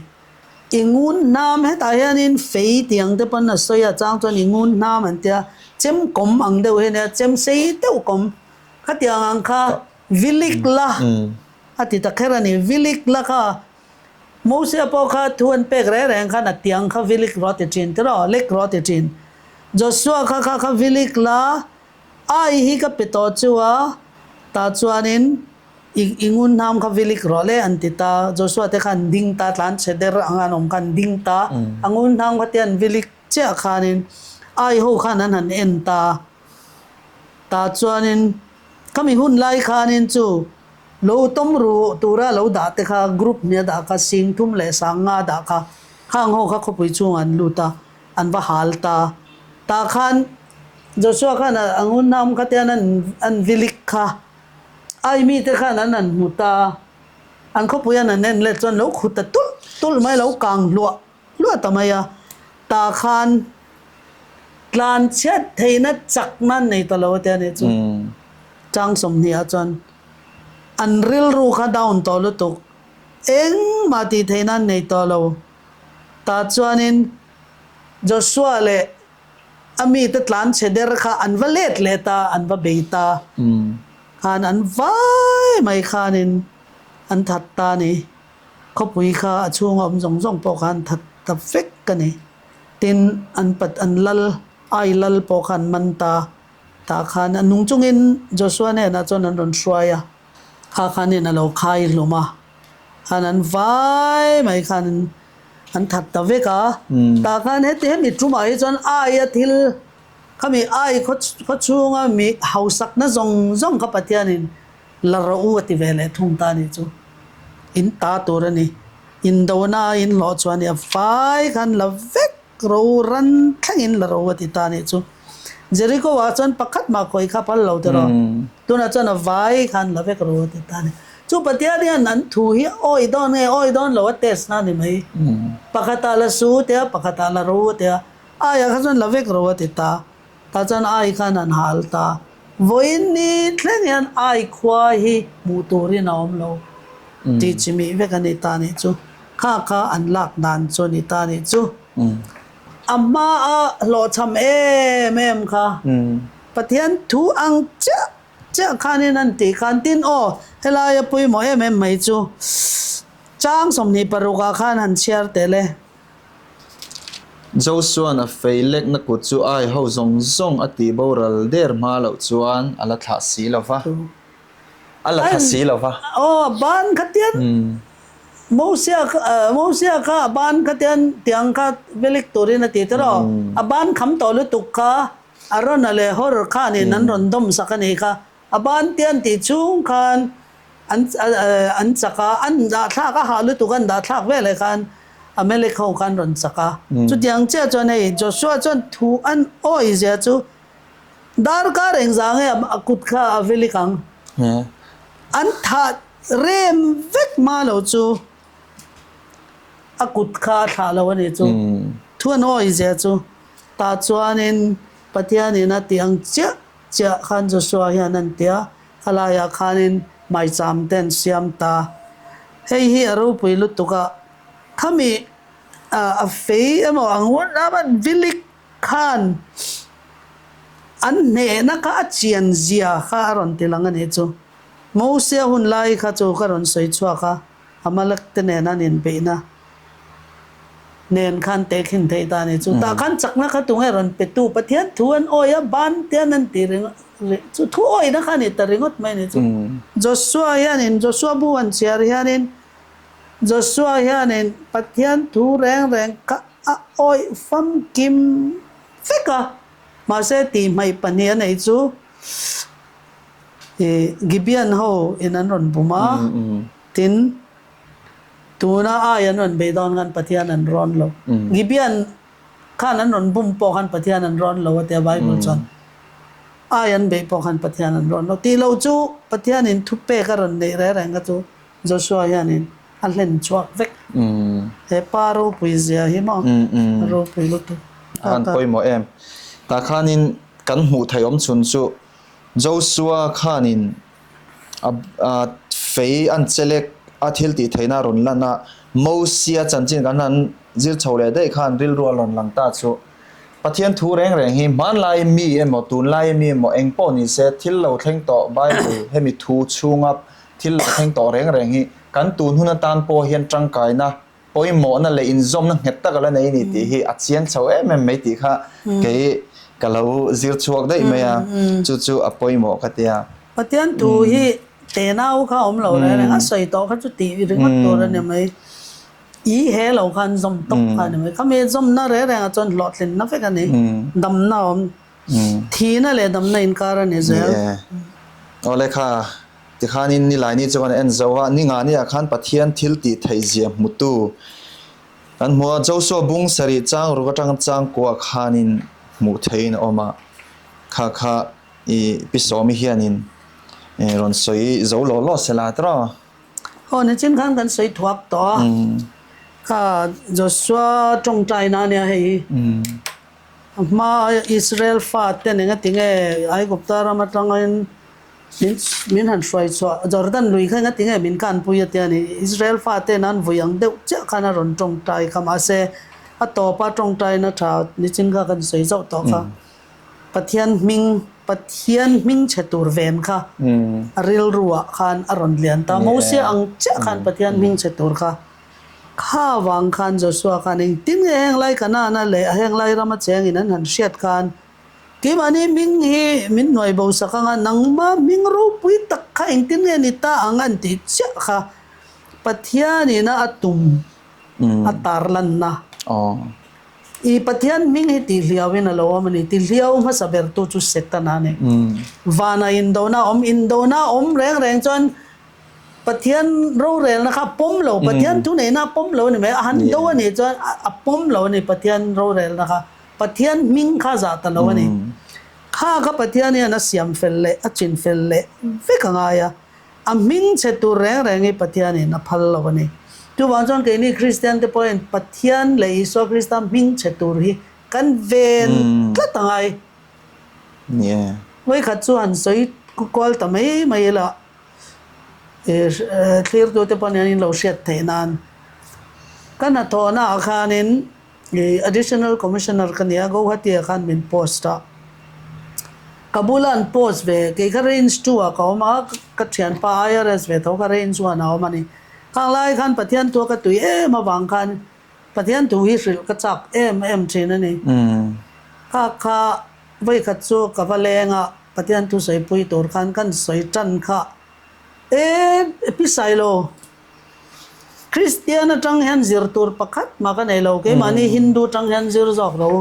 I ngun hnam hetah hianin fei tih ang te pawn a sawi a, chang chuan i ngun hnam an tia, chem kawm ang deuh hi a nia, chem sei deuh kawm khatiang ang kha vilik la a ti ta kher a ni, vilik la kha Mosia pawh kha thu an pek reng reng khan a tiang kha vilik rawh ti thin tiraw, lek rawh ti thin. Joshua kha kha kha vilik la ai hi ka pe tawh chu a, tah chuanin I i ngun hnam kha vilik rawh le an ti ta. Joshua te kha an ding ta, tlan chhe der anga an awm kha an ding ta. A ngun hnam kha te an vilik chiah khanin ai ho khan an han en ta. Tah chuanin khami hun lai khanin chu lo tawm ru tura lo dah te kha group hnia dah kha sing thum leh sang nga dah kha khang ho kha khawpui chhungah an lut a, an va hal ta. Tah khan Joshua khan a ngun hnam kha te an an vilik kha. Ai mite khan an han hmu ta, an khawpui an han en let chuan lo khu ta tulh tulh mai, lo kang hluah hluah ta mai a, tah khan tlan chhiat theihna chakna an nei ta lo a tia nih chu. Chang sawmhnih ah chuan an rilru kha down tawh lutuk, engmah tih theihna an nei tawh lo. Tah chuanin Joshua leh A mite tlan chhe der kha an va let let a, an va bei ta. Khan an vai mai khanin an that ta a ni. Khawpui kha a chhunga awm zawng zawng pawh kha an that ta vek a ni. Tin, an pat an lal, Ai lal pawh kha an man ta. Tah khan a nung chungin Joshua hnenah chuan an rawn hruai a, kha khanin a lo khai hlum a. Khan an vai mai khan An that ta vek a, tah khan heti hemi tumah hi chuan aia thil khami ai khaw chhunga mi hausakna zawng zawng kha Pathianin la rawh u a ti ve leh thung ta a nih chu. In ta tur a ni. Indona a inhlawh chuan i a fai khan la vek rawh u, ran thlengin la rawh u a ti ta a nih chu. Jericho ah chuan pakhat mah khawih kha phal lo tiraw. Tunah chuan a vai khan la vek ru a ti ta a ni. Chu Pathian hian an thu hi awi dawn nge awi dawn lo a test na a ni mai. Pakhatah la su tia, pakhatah la ru tia, aiah kha chuan la vek ru a ti ta. Tah chuan ai khan an hal ta. Vawiin ni thleng hian ai khua hi hmuh turin a awm lo tih chimih vek a ni ta nih chu. Kha kha an lak dan chu a ni ta nih chu. A hmaa hlawhchham em em kha. Pathian thu ang chiah chiah khanin an tih khan tin aw helaia pawimawh em em mai chu chang 26 ah khan han chhiar tel e. Josua'n a fei lekna kut chu ai ho zawng zawng a tih boral der hma loh chuan a la thlah si lo va, a la thla si lo va. Aw ban kha tian. Mosia kha Mosia kha a ban kha tian tiang kha velik turin a ti tawh a ban kham tawh lutuk kha Arona leh Hor khanin an rawn dawm sak a nih kha. A ban tian tih chhung khan an an chak a, an dah thlak a hah lutuk an dah thlak veleh khan Amalek ho khan rawn chak a. Chutiang chiah chuan hei Joshua chuan thu an awih zia chu darkar engzah nge a kut kha a velik ang? An thah rem vek hma lo chu a kut kha a thlah lo a nih chu. Thu an awih zia chu tah chuanin Pathianin a tih ang chiah chiah khan Joshua hian an ti a, khalaiah khanin maicham te an siam ta. Hei hi a ropui lutuk a, khami a fei emaw ang hun lama vilik khan an hnehna kha a chian zia kha a rawn ti lang a nih chu. Mosia hun lai kha chu ka rawn sawi chhuak a. Amalek te nen an inbeihna nen khan tehkhin theih ta a ni. Chu tah khan chakna kha tunge rawn petu Pathian thu an awi a, ban te an ti ringawt chu thu awihna kha a ni ta ringawt mai a ni chu. Joshua hianin Joshua bu an chhiar hianin Joshua hianin Pathian thu reng reng kha a awih famkim vek a, mahse tihhmaih pahnih a neih chu I Gibeon ho in an rawn bum a, tin, tuna ai an rawn beih dawn khan Pathian an rawn lo. Gibeon khan an rawn bum pawh khan Pathian an rawn lo a tia Bible chuan. Ai an beih pawh khan Pathian an rawn lo. Tih loh chu Pathianin thupek a rawn neih reng reng kha chu Joshua hianin a hlen chhuak vek. He pa ropui zia hi maw a ropui lutuk. A han pawimawh em. Tah khanin kan hmuh theih awm chhun chu Joshua khanin a fei an chelek a thil tih theihna a rawn lan a, Mosia chanchin kan han zir chho leh daih khan rilru a rawn lang ta chu. Pathian thu reng reng hi hmanlai mi emaw tunlai mi emaw eng pawh ni se thil lo thleng tawh Bible hemi thu chhunga thil lo thleng tawh reng reng hi kan tun hun atan pawh hian tangkaina pawimawhna leh inzawmna nghet tak a la nei a ni tih hi a chiang chho em em mai tih kha kei ka lo zir chhuak daih mai a, chu chu a pawimawh ka tia. Pathian thu hi tenau kha awm lo reng reng a sawi tawh kha chu tih ringawt tur a ni mai. I he lo khan zawm tawp kha a ni mai. Khami zawmna reng rengah chuan hlawhtlinna vek a ni. Damna a awm. Thihna leh damna inkar a ni zel. Awle kha Tikhanin Nilaini chu kan en zo a, Ningani ah khan Pathian thil tih theih zia hmutu kan hmu a, Joshua bung sarih chang ruk atanga chang kuah khanin hmuh theihin a awm a, kha kha i Pi Sawmi hianin rawn sawi zo law law se la tawh. Aw nichin khan kan sawi thuak tawh a, kha Joshua tawngtaina ania hei hi. A hma Israel faten engatinge Aigupta ram atangin Min min han hruai chhuah Jordan lui kha engati nge min kanpui a tia ni. Israel faten an vui ang deuh chiah khan a rawn tawngtai kha mahse a tawpa tawngtaina tha nichin kha kan sawi zauh tawh kha. Pathian hming Pathian hming chhe tur ven kha a rilruah khan a rawn lian ta. Mosia ang chiah khan Pathian hming chhe tur kha kha vang khan Joshua khan engtin nge heng lai Kanaan-a leh heng lai rama chengin an han hriat khan Keimahni hming hi min hnuai bo sak anga nangma hming ropui tak kha engtin nge ni ta ang an tih chiah kha Pathianina a tum a tarlanna. I Pathian hming hi tihhliauin a lo awm a ni. Tihhliau hmasa bertu chu Setana a ni. Vana indona a awm, indona a awm reng reng chuan Pathian rorelna kha a pawm lo, Pathian thuneihna a pawm lo a ni mai. A han do a nih chuan a pawm lo a ni Pathian rorelna kha. Pathian hming kha zah ta lo a ni. Kha kha Pathian hian a siam fel leh a chin fel leh vek a ngai a, a hming chhe tur reng reng hi Pathianin a phal lo a ni. Chuvang chuan keini Kristian te pawhin Pathian leh Isua Krista hming chhe tur hi kan ven tlat a ngai. Vawikhat chu han sawi kual ta mai mai ila thlirtute pawh nen in lo hriat theih nan ka hnathawhna ah khanin I Additional Commissioner ka nia, Guwahati ah khan min post a. Ka bula an post ve, kei kha range two ah ka awm a, ka thianpa IRS ve tho kha range one ah a awm a ni. Khang lai khan Pathian thu a ka tui em avang khan Pathian thu hi hrilh ka chak em em thin a ni. Kha kha vawikhat chu ka va leng a, Pathian thu sawipui tur khan kan sawi tan kha e, Pi Sailo. Kristian atang hian zir tur pakhat mah ka nei lo, keimahni Hindu tang hian zir zawk ro u.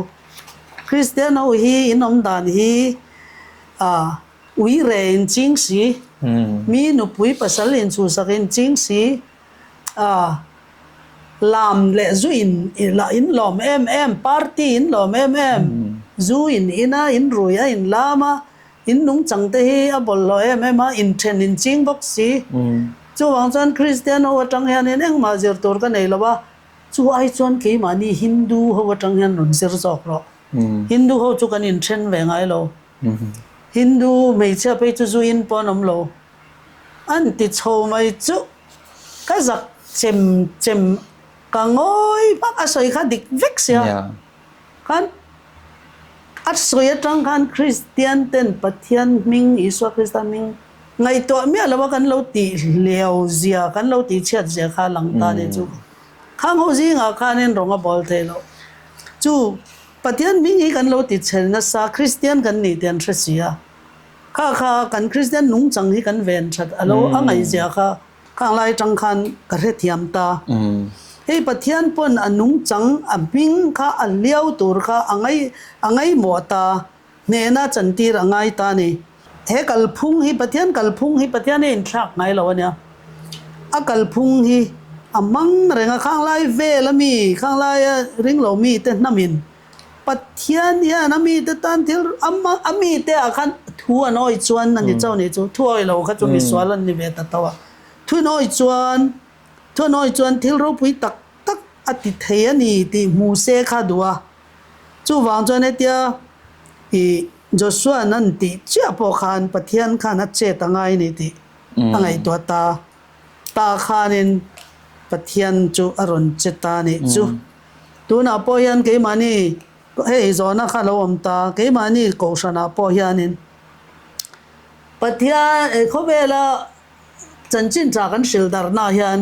Kristian ho hi in awm dan hi ah ui re in ching si, mi nupui pasal inchhuhsak in ching si, ah lam leh zu in lah in lawm em em, party in lawm em em, zu in in a, in rui a, in lam a, In nungchang te hi a bawlhhlawh em em a, inthen in ching bawk si. Chuvang chuan Kristian ho atang hianin engmah zir tur ka nei lo a, chu ai chuan keimahni Hindu ho atang hian rawn zir zawk rawh. Hindu ho chu kan inthen ve ngai lo. Hindu hmeichhia phei chu zu in pawh an awm lo. An ti chho mai chu ka zak chem chem ka ngawi hmak a sawi kha dik vek sia. Khan a sawi atang khan Kristian ten Pathian hming, Isua Krista hming ngaihtuah miah lo a kan lo tih hliau zia, kan lo tih chhiat zia kha a lang ta nih chu. Khang ho zingah khanin rawng a bawl thei lo. Chu Pathian hming hi kan lo ti chhel nasa, Kristian kan nih tih an hre si a. Kha kha kan Kristian nungchang hi kan ven that a lo a ngaihzia kha Khang lai atang khan ka hrethiam ta. Hei Pathian pawn a nungchang a hming kha a hliau tur kha a ngai a ngaihmawh ta, hnehna chantir a ngai ta a ni. He kalphung hi Pathian kalphung hi Pathian a inthlak ngai lo a nia. A kalphung hi a hmang reng a, khang lai vel a mi, khang laia ringlo mite hnamin Pathian hian a mite tan thil a mite ah khan thu an awi chuan a ni chauh nih chu, thu awi lo kha chu misual an ni ve ta tho a. Thu an awi chuan, thu an awi chuan thil ropui tak tak a ti thei a ni tih hmu se kha duh a. Chuvang chuan hetia ih Joshua'n an tih chiah pawh khan Pathian khan a chet a ngai a ni tih a ngaihtuah ta. Ta khanin Pathian chu a rawn che ta a nih chu. Tunah pawh hian keimahni hei zawhna kha lo awm ta, keimahni kohhranah pawh hianin Pathian khawvela chanchin tha kan hrilh darhnaah hian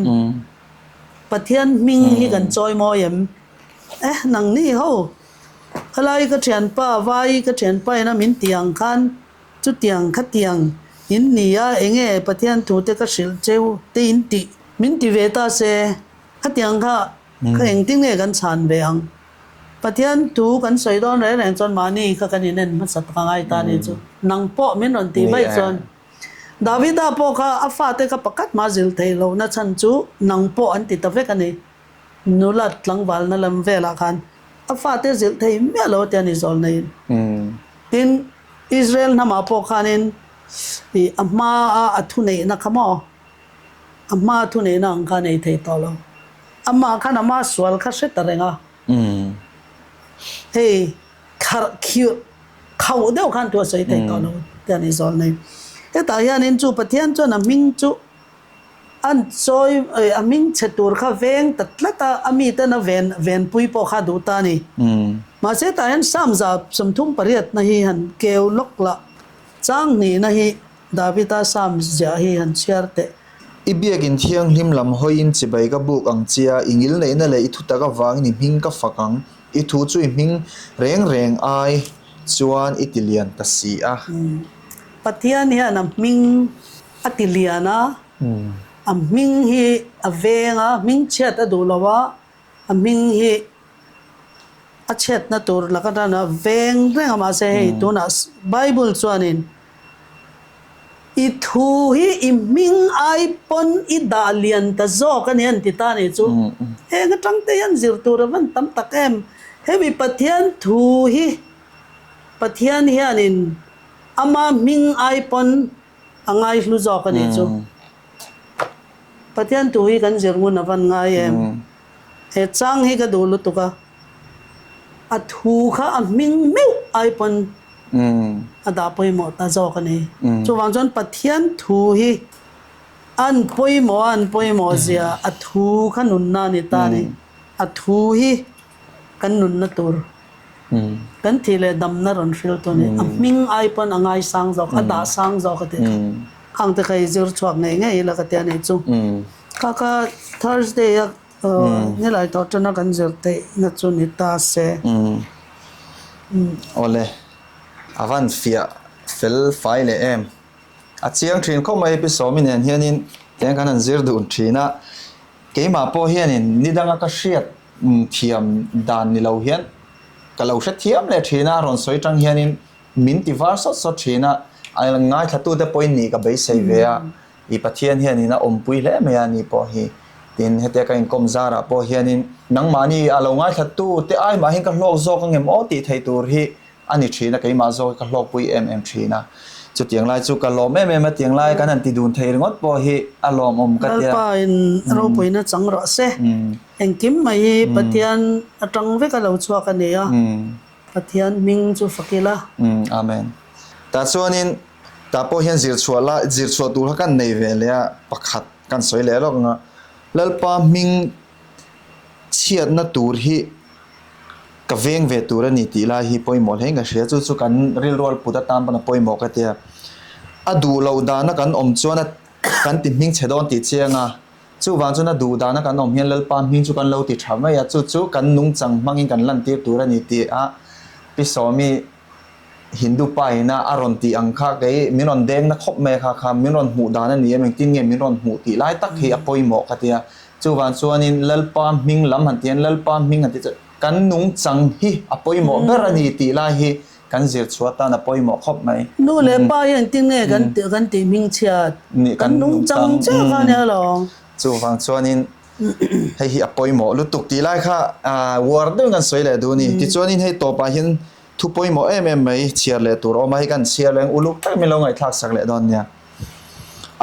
Pathian hming hi kan chawi mawi em? Eh nangni ho, khalai ka thianpa vai ka thianpa ina min tih ang khan chutiang khatiang in ni a, enge Pathian thu te ka hrilh cheu te in tih min ti ve ta se, khatiang kha Kha engtin nge kan chhan ve ang? Pathian thu kan sawi dawn reng reng chuan mahni kha kan inen hmasa tak a ngai ta ni chu. Nang pawh min rawn tih vaih chuan Davida pawh kha a fate kha pakhat mah zil theih lohna chhan chu nang pawh an ti ta vek a ni. Nula tlangvalna lam velah khan a fate zilh thei miah lo tia ni zawl neiin. Tin, Israel hnamah pawh khanin ih a hmaa a thuneihna kha maw? A hma thuneihna ang kha a nei thei tawh lo. Amah khan ama sual kha hre ta reng a. Hei kharh khiuh khauh deuh khan thu a sawi thei tawh lo tih a ni zawl nei. Hetah hianin chu Pathian chuan a hming chu an chawi a hming chhe tur kha veng ta tlat a, a miten a ven venpui pawh kha a duh ta a ni. Mahse hetah hian Psalm 38 na hi han keu lawk lah chang hnihna hi Davida Psalm ziah hi han chhiar teh. I biakin thianghlim lam hawiin chibai ka buk ang chia, i ngilneihna leh i thutak avangin i hming ka fak ang, i thu chu i hming reng reng ai chuan i ti lian ta si a. Pathian hian a hming a ti lian a, a hming hi a veng a, hming chhiat a duh lo a, a hming hi a chhiatna tur laka tan a veng reng a, mahse hei tunah Bible chuanin I thu hi i hming ai pawn i dah lian ta zawk a ni an ti ta a nih chu. Heng atang te hian zir tur a van tam tak em. Hemi Pathian thu hi Pathian hianin ama hming ai pawn a ngaihlu zawk a nih chu. Pathian thu hi kan zir ngun a van ngai em. He chang hi ka duh lutuk a. A thu kha a hming meuh ai pawn a dah pawimawh ta zawk a ni. Chuvang chuan Pathian thu hi an pawimawh a, an pawimawh zia a thu kha nunna a ni ta a ni. A thu hi kan nunna tur, kan thih leh damna rawn hriltu a ni. A hming ai pawn a ngaisang zawk, a dah sang zawk a tih kha. Khang te kha i zir chhuak ngei ngei ila ka ti a nih chu. Kha kha Thursday a Nilai tawh tana kan zir theihna chu ni ta se. Awle, a van fiah fel fai leh em. A chiang thin khawp mai Pi Sawmi nen hianin tiang kan han zir dun thin a. Keimah pawh hianin nidanga ka hriat thiam dan ni lo hian ka lo hre thiam leh thin a, rawn sawi tang hianin min ti var sawt sawt thin a, a ngaithlatute pawhin nih ka beisei ve a, i Pathian hianin a awmpui hle mai a ni pawh hi. Tin, hetia ka inkawm zarah pawh hianin nangmahni a lo ngaithlatute ai mahin ka hlawk zawk angem aw tih theih tur hi a ni thin a, keimah zawk hi ka hlawkpui em em thin a. Chutiang lai chu ka lawm em em a, tiang lai kan han ti dun thei ringawt pawh hi a lawmawm ka tia. Lalpa in ropuina chang rawh se. Engkim mai hi Pathian atang vek a lo chhuak a ni a, Pathian hming chu fak ila. Amen. Tah chuanin tah pawh hian zirchhuah la zirchhuah tur kha kan nei ve leh a, pakhat kan sawi leh lawk ang a, Lalpa hming chhiatna tur hi Ka veng ve tur a ni tih lai hi pawimawh hle in ka hria. Chu chu kan rilrual put atan pawn a pawimawh ka tia. A duh loh dana kan awm chuan a kan ti hming chhe dawn tih chiang a. Chuvang chuan a duh dana kan awm hian Lalpa hming chu kan lo ti tha mai a. Chu chu kan nungchang hmangin kan lantir tur a ni tih a Pi Sawmi Hindu pa ina a rawn tih ang kha kei min rawn deng na khawp mai a kha kha min rawn hmuh dan a ni em engtin nge min rawn hmuh tih lai tak hi a pawimawh ka tia. Chuvang chuanin Lalpa hming lam han tihian Lalpa hming han tih chuan kan nungchang hi a pawimawh ber a ni tih lai hi kan zir chhuah atan a pawimawh khawp mai. Nu leh pa hi engtin nge kan kan tih hming chhiat? Kan nungchang chiah kha a nia lo. Chuvang chuanin hei hi a pawimawh lutuk tih lai kha uar deuhin kan sawi leh duh a ni. Tichuanin hei tawpah hian Thu pawimawh em em mai chhiar leh tur awm a, hei kan chhiar leh ang uluk tak min lo ngaihthlak sak leh dawn nia.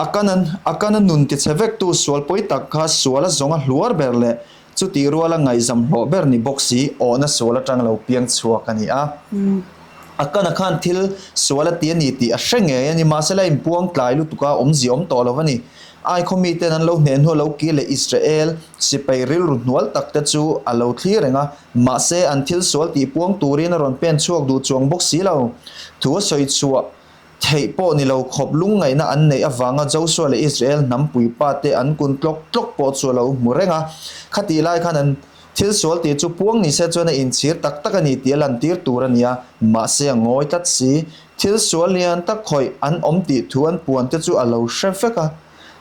A kan a kan a nun tichhe vektu sual pawi tak kha sual a zawng a hluar ber leh chutih ruala ngaihzam hlawh ber ni bawk si awhna sual atang lo piang chhuak a ni a. A kan a khan thil sual a ti a ni tih a hre ngei a ni, mahse la inpuang tlai lutuk a, awmzia awm tawh lo a ni. Aikhaw miten an lo hneh hnu a lo kir leh Israel sipai rilru hnual tak te chu a lo thlir reng a, Mahse, an thil sual tih puang turin a rawn pen chhuak duh chuang bawk si lo. Thu a sawi chhuah theih pawh ni lo khawp lungngaihna an neih avanga Joshua leh Israel hnam puipa te an kun tlawk tlawk pawh chu a lo hmu reng a. Khatih lai khan an thil sual tih chu puang ni se chuan a inchhir tak tak a ni tih a lantir tur a ni a, mahse a ngawi tlat si. Thil sual lian tak khawih an awm tih thu an puan te chu a lo hre vek a.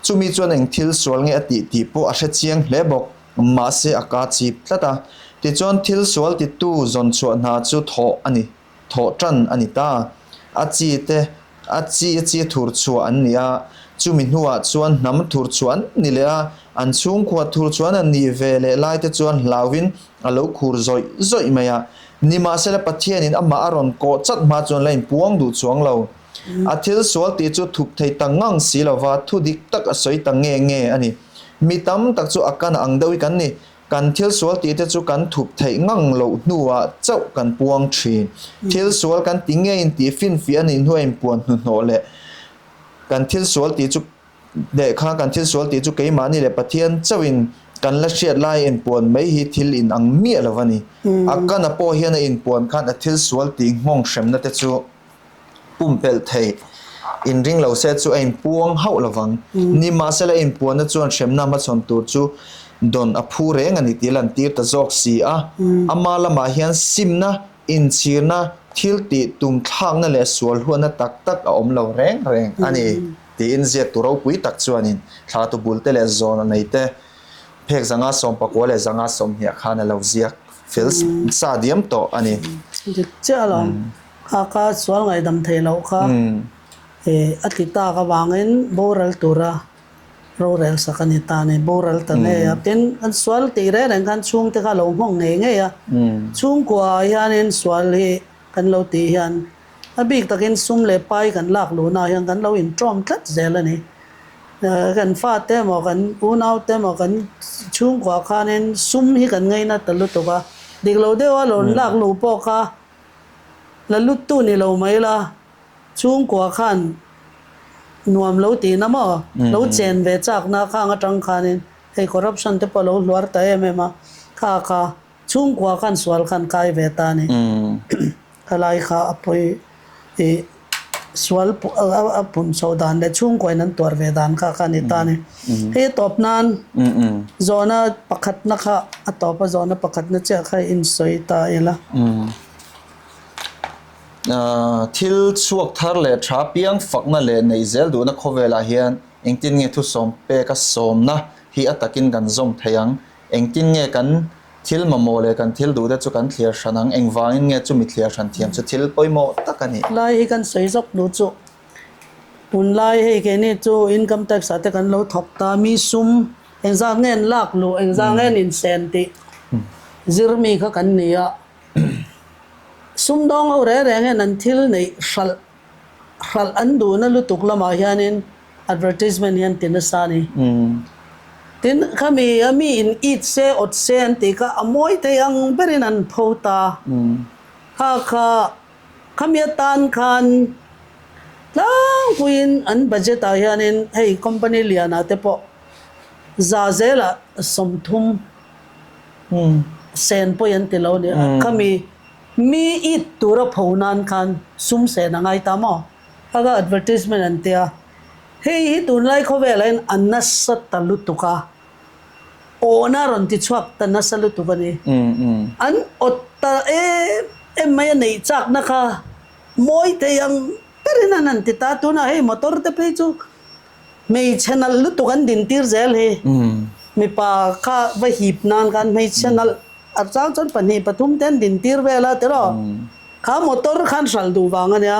Chumi chuan eng thil sual nge a tih tih pawh a hre chiang hle bawk. Mahse a ka chip tlat a, tichuan thil sual titu zawn chhuah hna chu thawh a ni, thawh tan a ni ta. A chi te, a chi a chi thur chhuah an ni a, chumi hnuah chuan hnam thur chhuah an ni leh a, an chhungkua thur chuan an nih ve leh lai te chuan hlauhin a lo khur zawih zawih mai a. Nimahsela Pathianin amah a rawn kawh chat hma chuan la inpuang duh chuang lo. A thil sual tih chu thup thei ta ngang si lova thu dik tak a sawi ta nge nge a ni. Mi tam tak chu a kan ang deuh hi kan ni. Kan thil sual tih te chu kan thup theih ngang loh hnuah chauh kan puang thin. Thil sual kan ti ngeiin tih finfiah a nih hnuah inpuan hnuhnawh leh kan thil sual tih chu leh kha kan thil sual tih chu keimahni leh Pathian chauhin kan la hriat lai inpuan mai hi thil inang miah lo a ni. A kana pawh hian a inpuan khan a thil sual tih nghawng hremna te chu Pumpelh theih inring lo se chu a inpuang hauh lovang. Nimahsela inpuanna chuan hremna hmachhawn tur chu dawn a phu reng a ni tih a lantir ta zawk si a. Ama lamah hian simna, inchhirna, thil tih tum thlakna leh sual huatna tak tak a awm lo reng reng a ni tiin ziaktu ropui tak chuanin thlatu bulte leh zawn a nei te phek zanga sawmpakua leh zanga sawmhniah khan a lo ziak fel sa diam tawh a ni. Dik chiah alawm. Kha ka sual ngaihdam theih loh kha a ti tak avangin boral tura rorel sak a ni ta a ni. Boral ta ngei a. Tin, kan sual tih reng reng khan chhungte kha lo nghawng ngei ngei a. Chhungkua ah hianin sual hi kan lo tih hian a bik takin sum leh pai kan lak luhna ah hian kan lo inṭawm tlat zel a ni. Kan fate emaw kan unaute emaw kan chhungkua khanin sum hi kan ngaina ta lutuk a. Dik lo deuha lo lak luh pawh kha La luttu ni lo mai la, chhungkua khan nuam lo tihna maw? Lo chen ve chakna khang atang khanin hei corruption te pawh a lo hluar ta em em a, kha kha chhungkua khan sual khan kai ve ta a ni. Khalai kha a pawi ih sual a pun chhoh dan leh chhungkuain an tuar ve dan kha kha a ni ta a ni. Hei a tawp nan zawhna pakhatna kha a tawp a zawhna pakhatna chiah kha insawi ta ila. Thil chhuak thar leh tha piang fakna leh neih zel duhna khawvelah hian engtin nge thusawm peka sawmna hi a takin kan zawm thei ang? Engtin nge kan thil mamawh leh kan thil duhte chu kan thliar hran ang? Engvangin nge chumi thliar hran thiam chu thil pawimawh tak a nih? Lai hi kan sawi zawk duh chu. Tunlai hei keini chu income tax ah te kan lo thawk ta, mi sum engzat nge an lak luh, engzat nge an insen tih zir mi kha kan ni a. Sumdawng ho reng reng hian an thil neih hralh hralh an duhna lutuk lamah hianin advertisement hi an ti nasa a ni. Tin, khami a mi in it se awt se an tih kha a mawi thei ang berin an pho ta. Kha kha khami atan khan tlangpuiin an budget ah hianin hei company lianah te pawh za zelah 30 sen pawi an ti lo a ni. Khami Mi it tura pho nan khan sum sen a ngai ta maw? Aga advertisement an tia. Hei hi tunlai khawvelah hian a nasa ta lutuk a, awhna a rawn ti chhuak ta nasa lutuk a ni. An awt ta em em mai a neih chakna kha mawi thei ang berin an han ti ta. Tunah hei motor te phei chu hmeichhe nalh lutuk an dintir zel hi. Mipa kha va hip nan khan hmeichhe nalh A chang chuan pahnih pathum te an din tir vel a tiraw? Kha motor khan hralh duh vang a nia.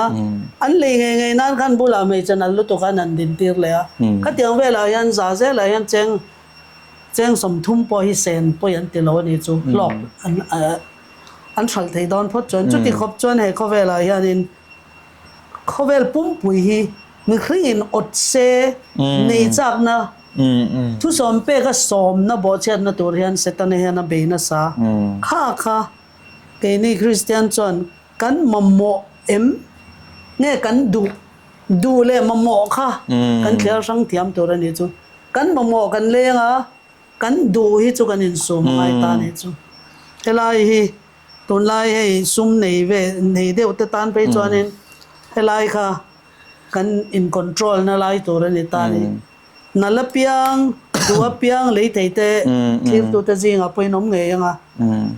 An lei ngei ngei nan khan bulah hmeichhe nalh lutuk khan an din tir leh a. Khatiang velah hian za zelah hian cheng cheng 30 pawh hi sen pawi an ti lo a ni chu hlawk an an hralh thei dawn phawt chuan. Chuti khawp chuan he khawvelah hianin Khawvel pumpui hi mihringin awt se nei chakna thusawm peka sawmna bawhchhiatna tur hian Setana hian a bei nasa. Kha kha keini Kristian chuan kan mamawh em nge kan duh duh leh mamawh kha kan thliar hrang thiam tur a nih chu. Kan mamawh kan leng a, kan duh hi chu kan insum a ngai ta a nih chu. Helai hi Tunlai hei sum nei ve nei deuh te tan phei chuanin helai kha kan in control na lai tur a ni ta ni. Nal apiang, duh apiang lei thei te thlirtu te zingah pawhin awm ngei ang a.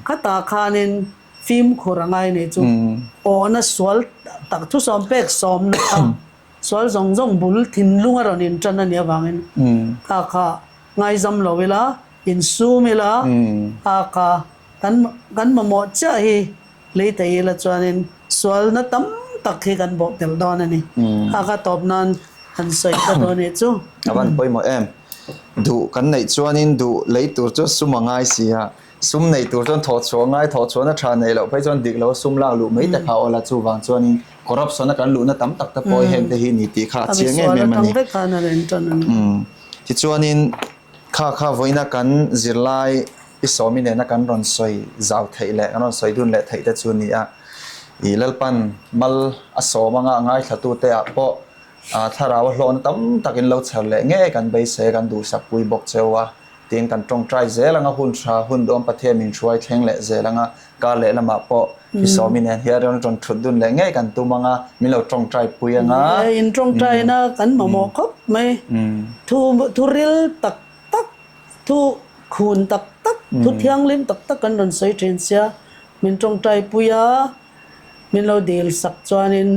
Khatah khanin fimkhur a ngai nei chu awhna sual tak thusawm pek sawmna kha sual zawng zawng bul thinlung a rawn intan a nih avangin kha kha ngaizam lo ila, insum ila, kha kha Kan kan mamawh chiah hi lei thei ila chuanin sualna tam tak hi kan bawh tel dawn a ni. Kha kha tawp nan han sawi ta dawn nih chu. A van pawimawh em? Duh kan neih chuanin duh lei tur chu sum a ngai si a, sum nei tur chuan thawhchhuah a ngai, thawhchhuahna tha neih loh phei chuan dik lo sum lak luh mai te kha a awl a, chuvang chuanin corruption a kan luhna tam tak te pawh hi heng te hi ni tih kha a chiang em em a ni. Tichuanin Kha kha vawiina kan zirlai i sawmi nena kan rawn sawi zau theih leh kan rawn sawi dun leh theih te chu a ni a. I Lalpan mal a sawm anga a ngaithlatute ah pawh thlarau a hlawhna tam tak in lo chher leh ngei kan beisei a, kan duhsak pui bawk cheu a. Tin kan tawngtai zel anga hun tha hun duam Pathian min hruai thleng leh zel anga kar leh lamah pawh i sawmi nen hian rawn rawn thut dun leh ngei kan tum anga min lo tawngtai pui anga. In tawngtaina kan mamawh khawp mai. Thu thu ril tak tak, thu khun tak tak, thu thianghlim tak tak kan rawn sawi thin sia, min tawngtai pui a, min lo dil sak chuanin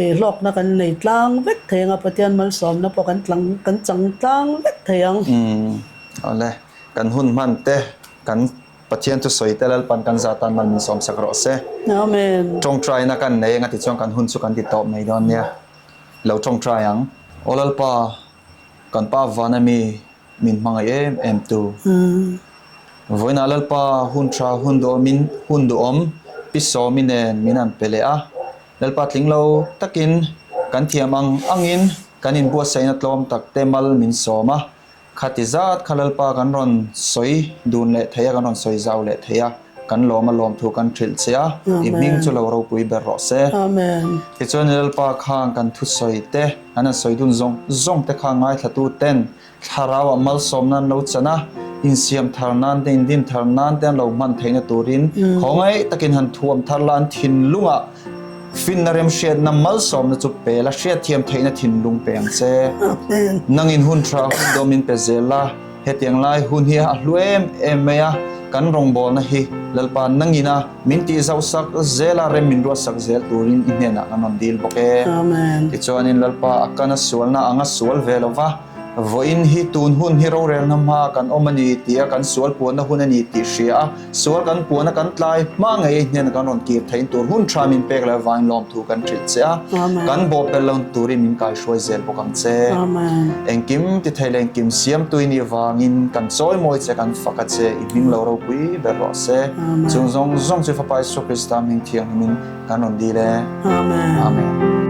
i hlawkna kan nei tlang vek thei ang a, Pathian malsawmna pawh kan tlang kan chang tlang vek thei ang. Awle, kan hun hman te kan Pathian chu sawi te Lalpan kan zah tan mal min sawm sak rawh se. Amen. Tawngtaina kan nei anga tichuan kan hun chu kan ti tawp mai dawn nia. Lo tawngtai ang. Aw Lalpa, kan Pa vana mi min hmangaih em em tu. Vawiinah Lalpa hun tha hun duhawmin hun duhawm pi sawmi nen min han pe leh a. Lalpa tling lo takin kan thiam ang angin kan inbuatsaihna tlawm tak te mal min sawm a. Khati zat kha Lalpa kan rawn sawi dun leh thei a, kan rawn sawi zau leh thei a, kan lawm a lawm thu kan hrilh che a, i hming chu lo ropui ber rawh se. Amen. Tichuan Lalpa khan kan thusawi te, an han sawi dun zawng zawng te kha ngaithlatu ten thlarau ah malsawm nan lo chan a, insiam thar nan te, indin thar nan te an lo hman theihna turin khawngaih takin han thuam thar la, an thinlung ah Finna remhriatna malsawmna chu pe la, hriatthiam theihna thinlung pe ang che. Nangin hun tha hun dawm min pe zel la, hetiang lai hun hi a hlu em em mai a, kan rawngbawlna hi Lalpa nangina min tih zauhsak zel a, rem min ruatsak zel turin i hnenah kan rawn dil bawk e. Tichuanin Lalpa a kana sualna anga sual ve lo va. Vawiin hi tun hun hi rorelna hma kan awm a ni tia kan sual puanna hun a ni tih hria a, sual kan puana kan tlai hma ngei hnena kan rawn kir theih tur hun tha min pek leh avangin lawmthu kan hrilh che a, kan bawhpelh lo turin min kaihruai zel bawk ang che. Engkim ti thei leh engkim siamtu i nih avangin kan chawimawi che, kan fak a che, i hming lo ropui ber rawh se. Chung zawng zawng chu Fapa Isua Krista hming thianghlimin kan rawn dil e. Amen. Amen.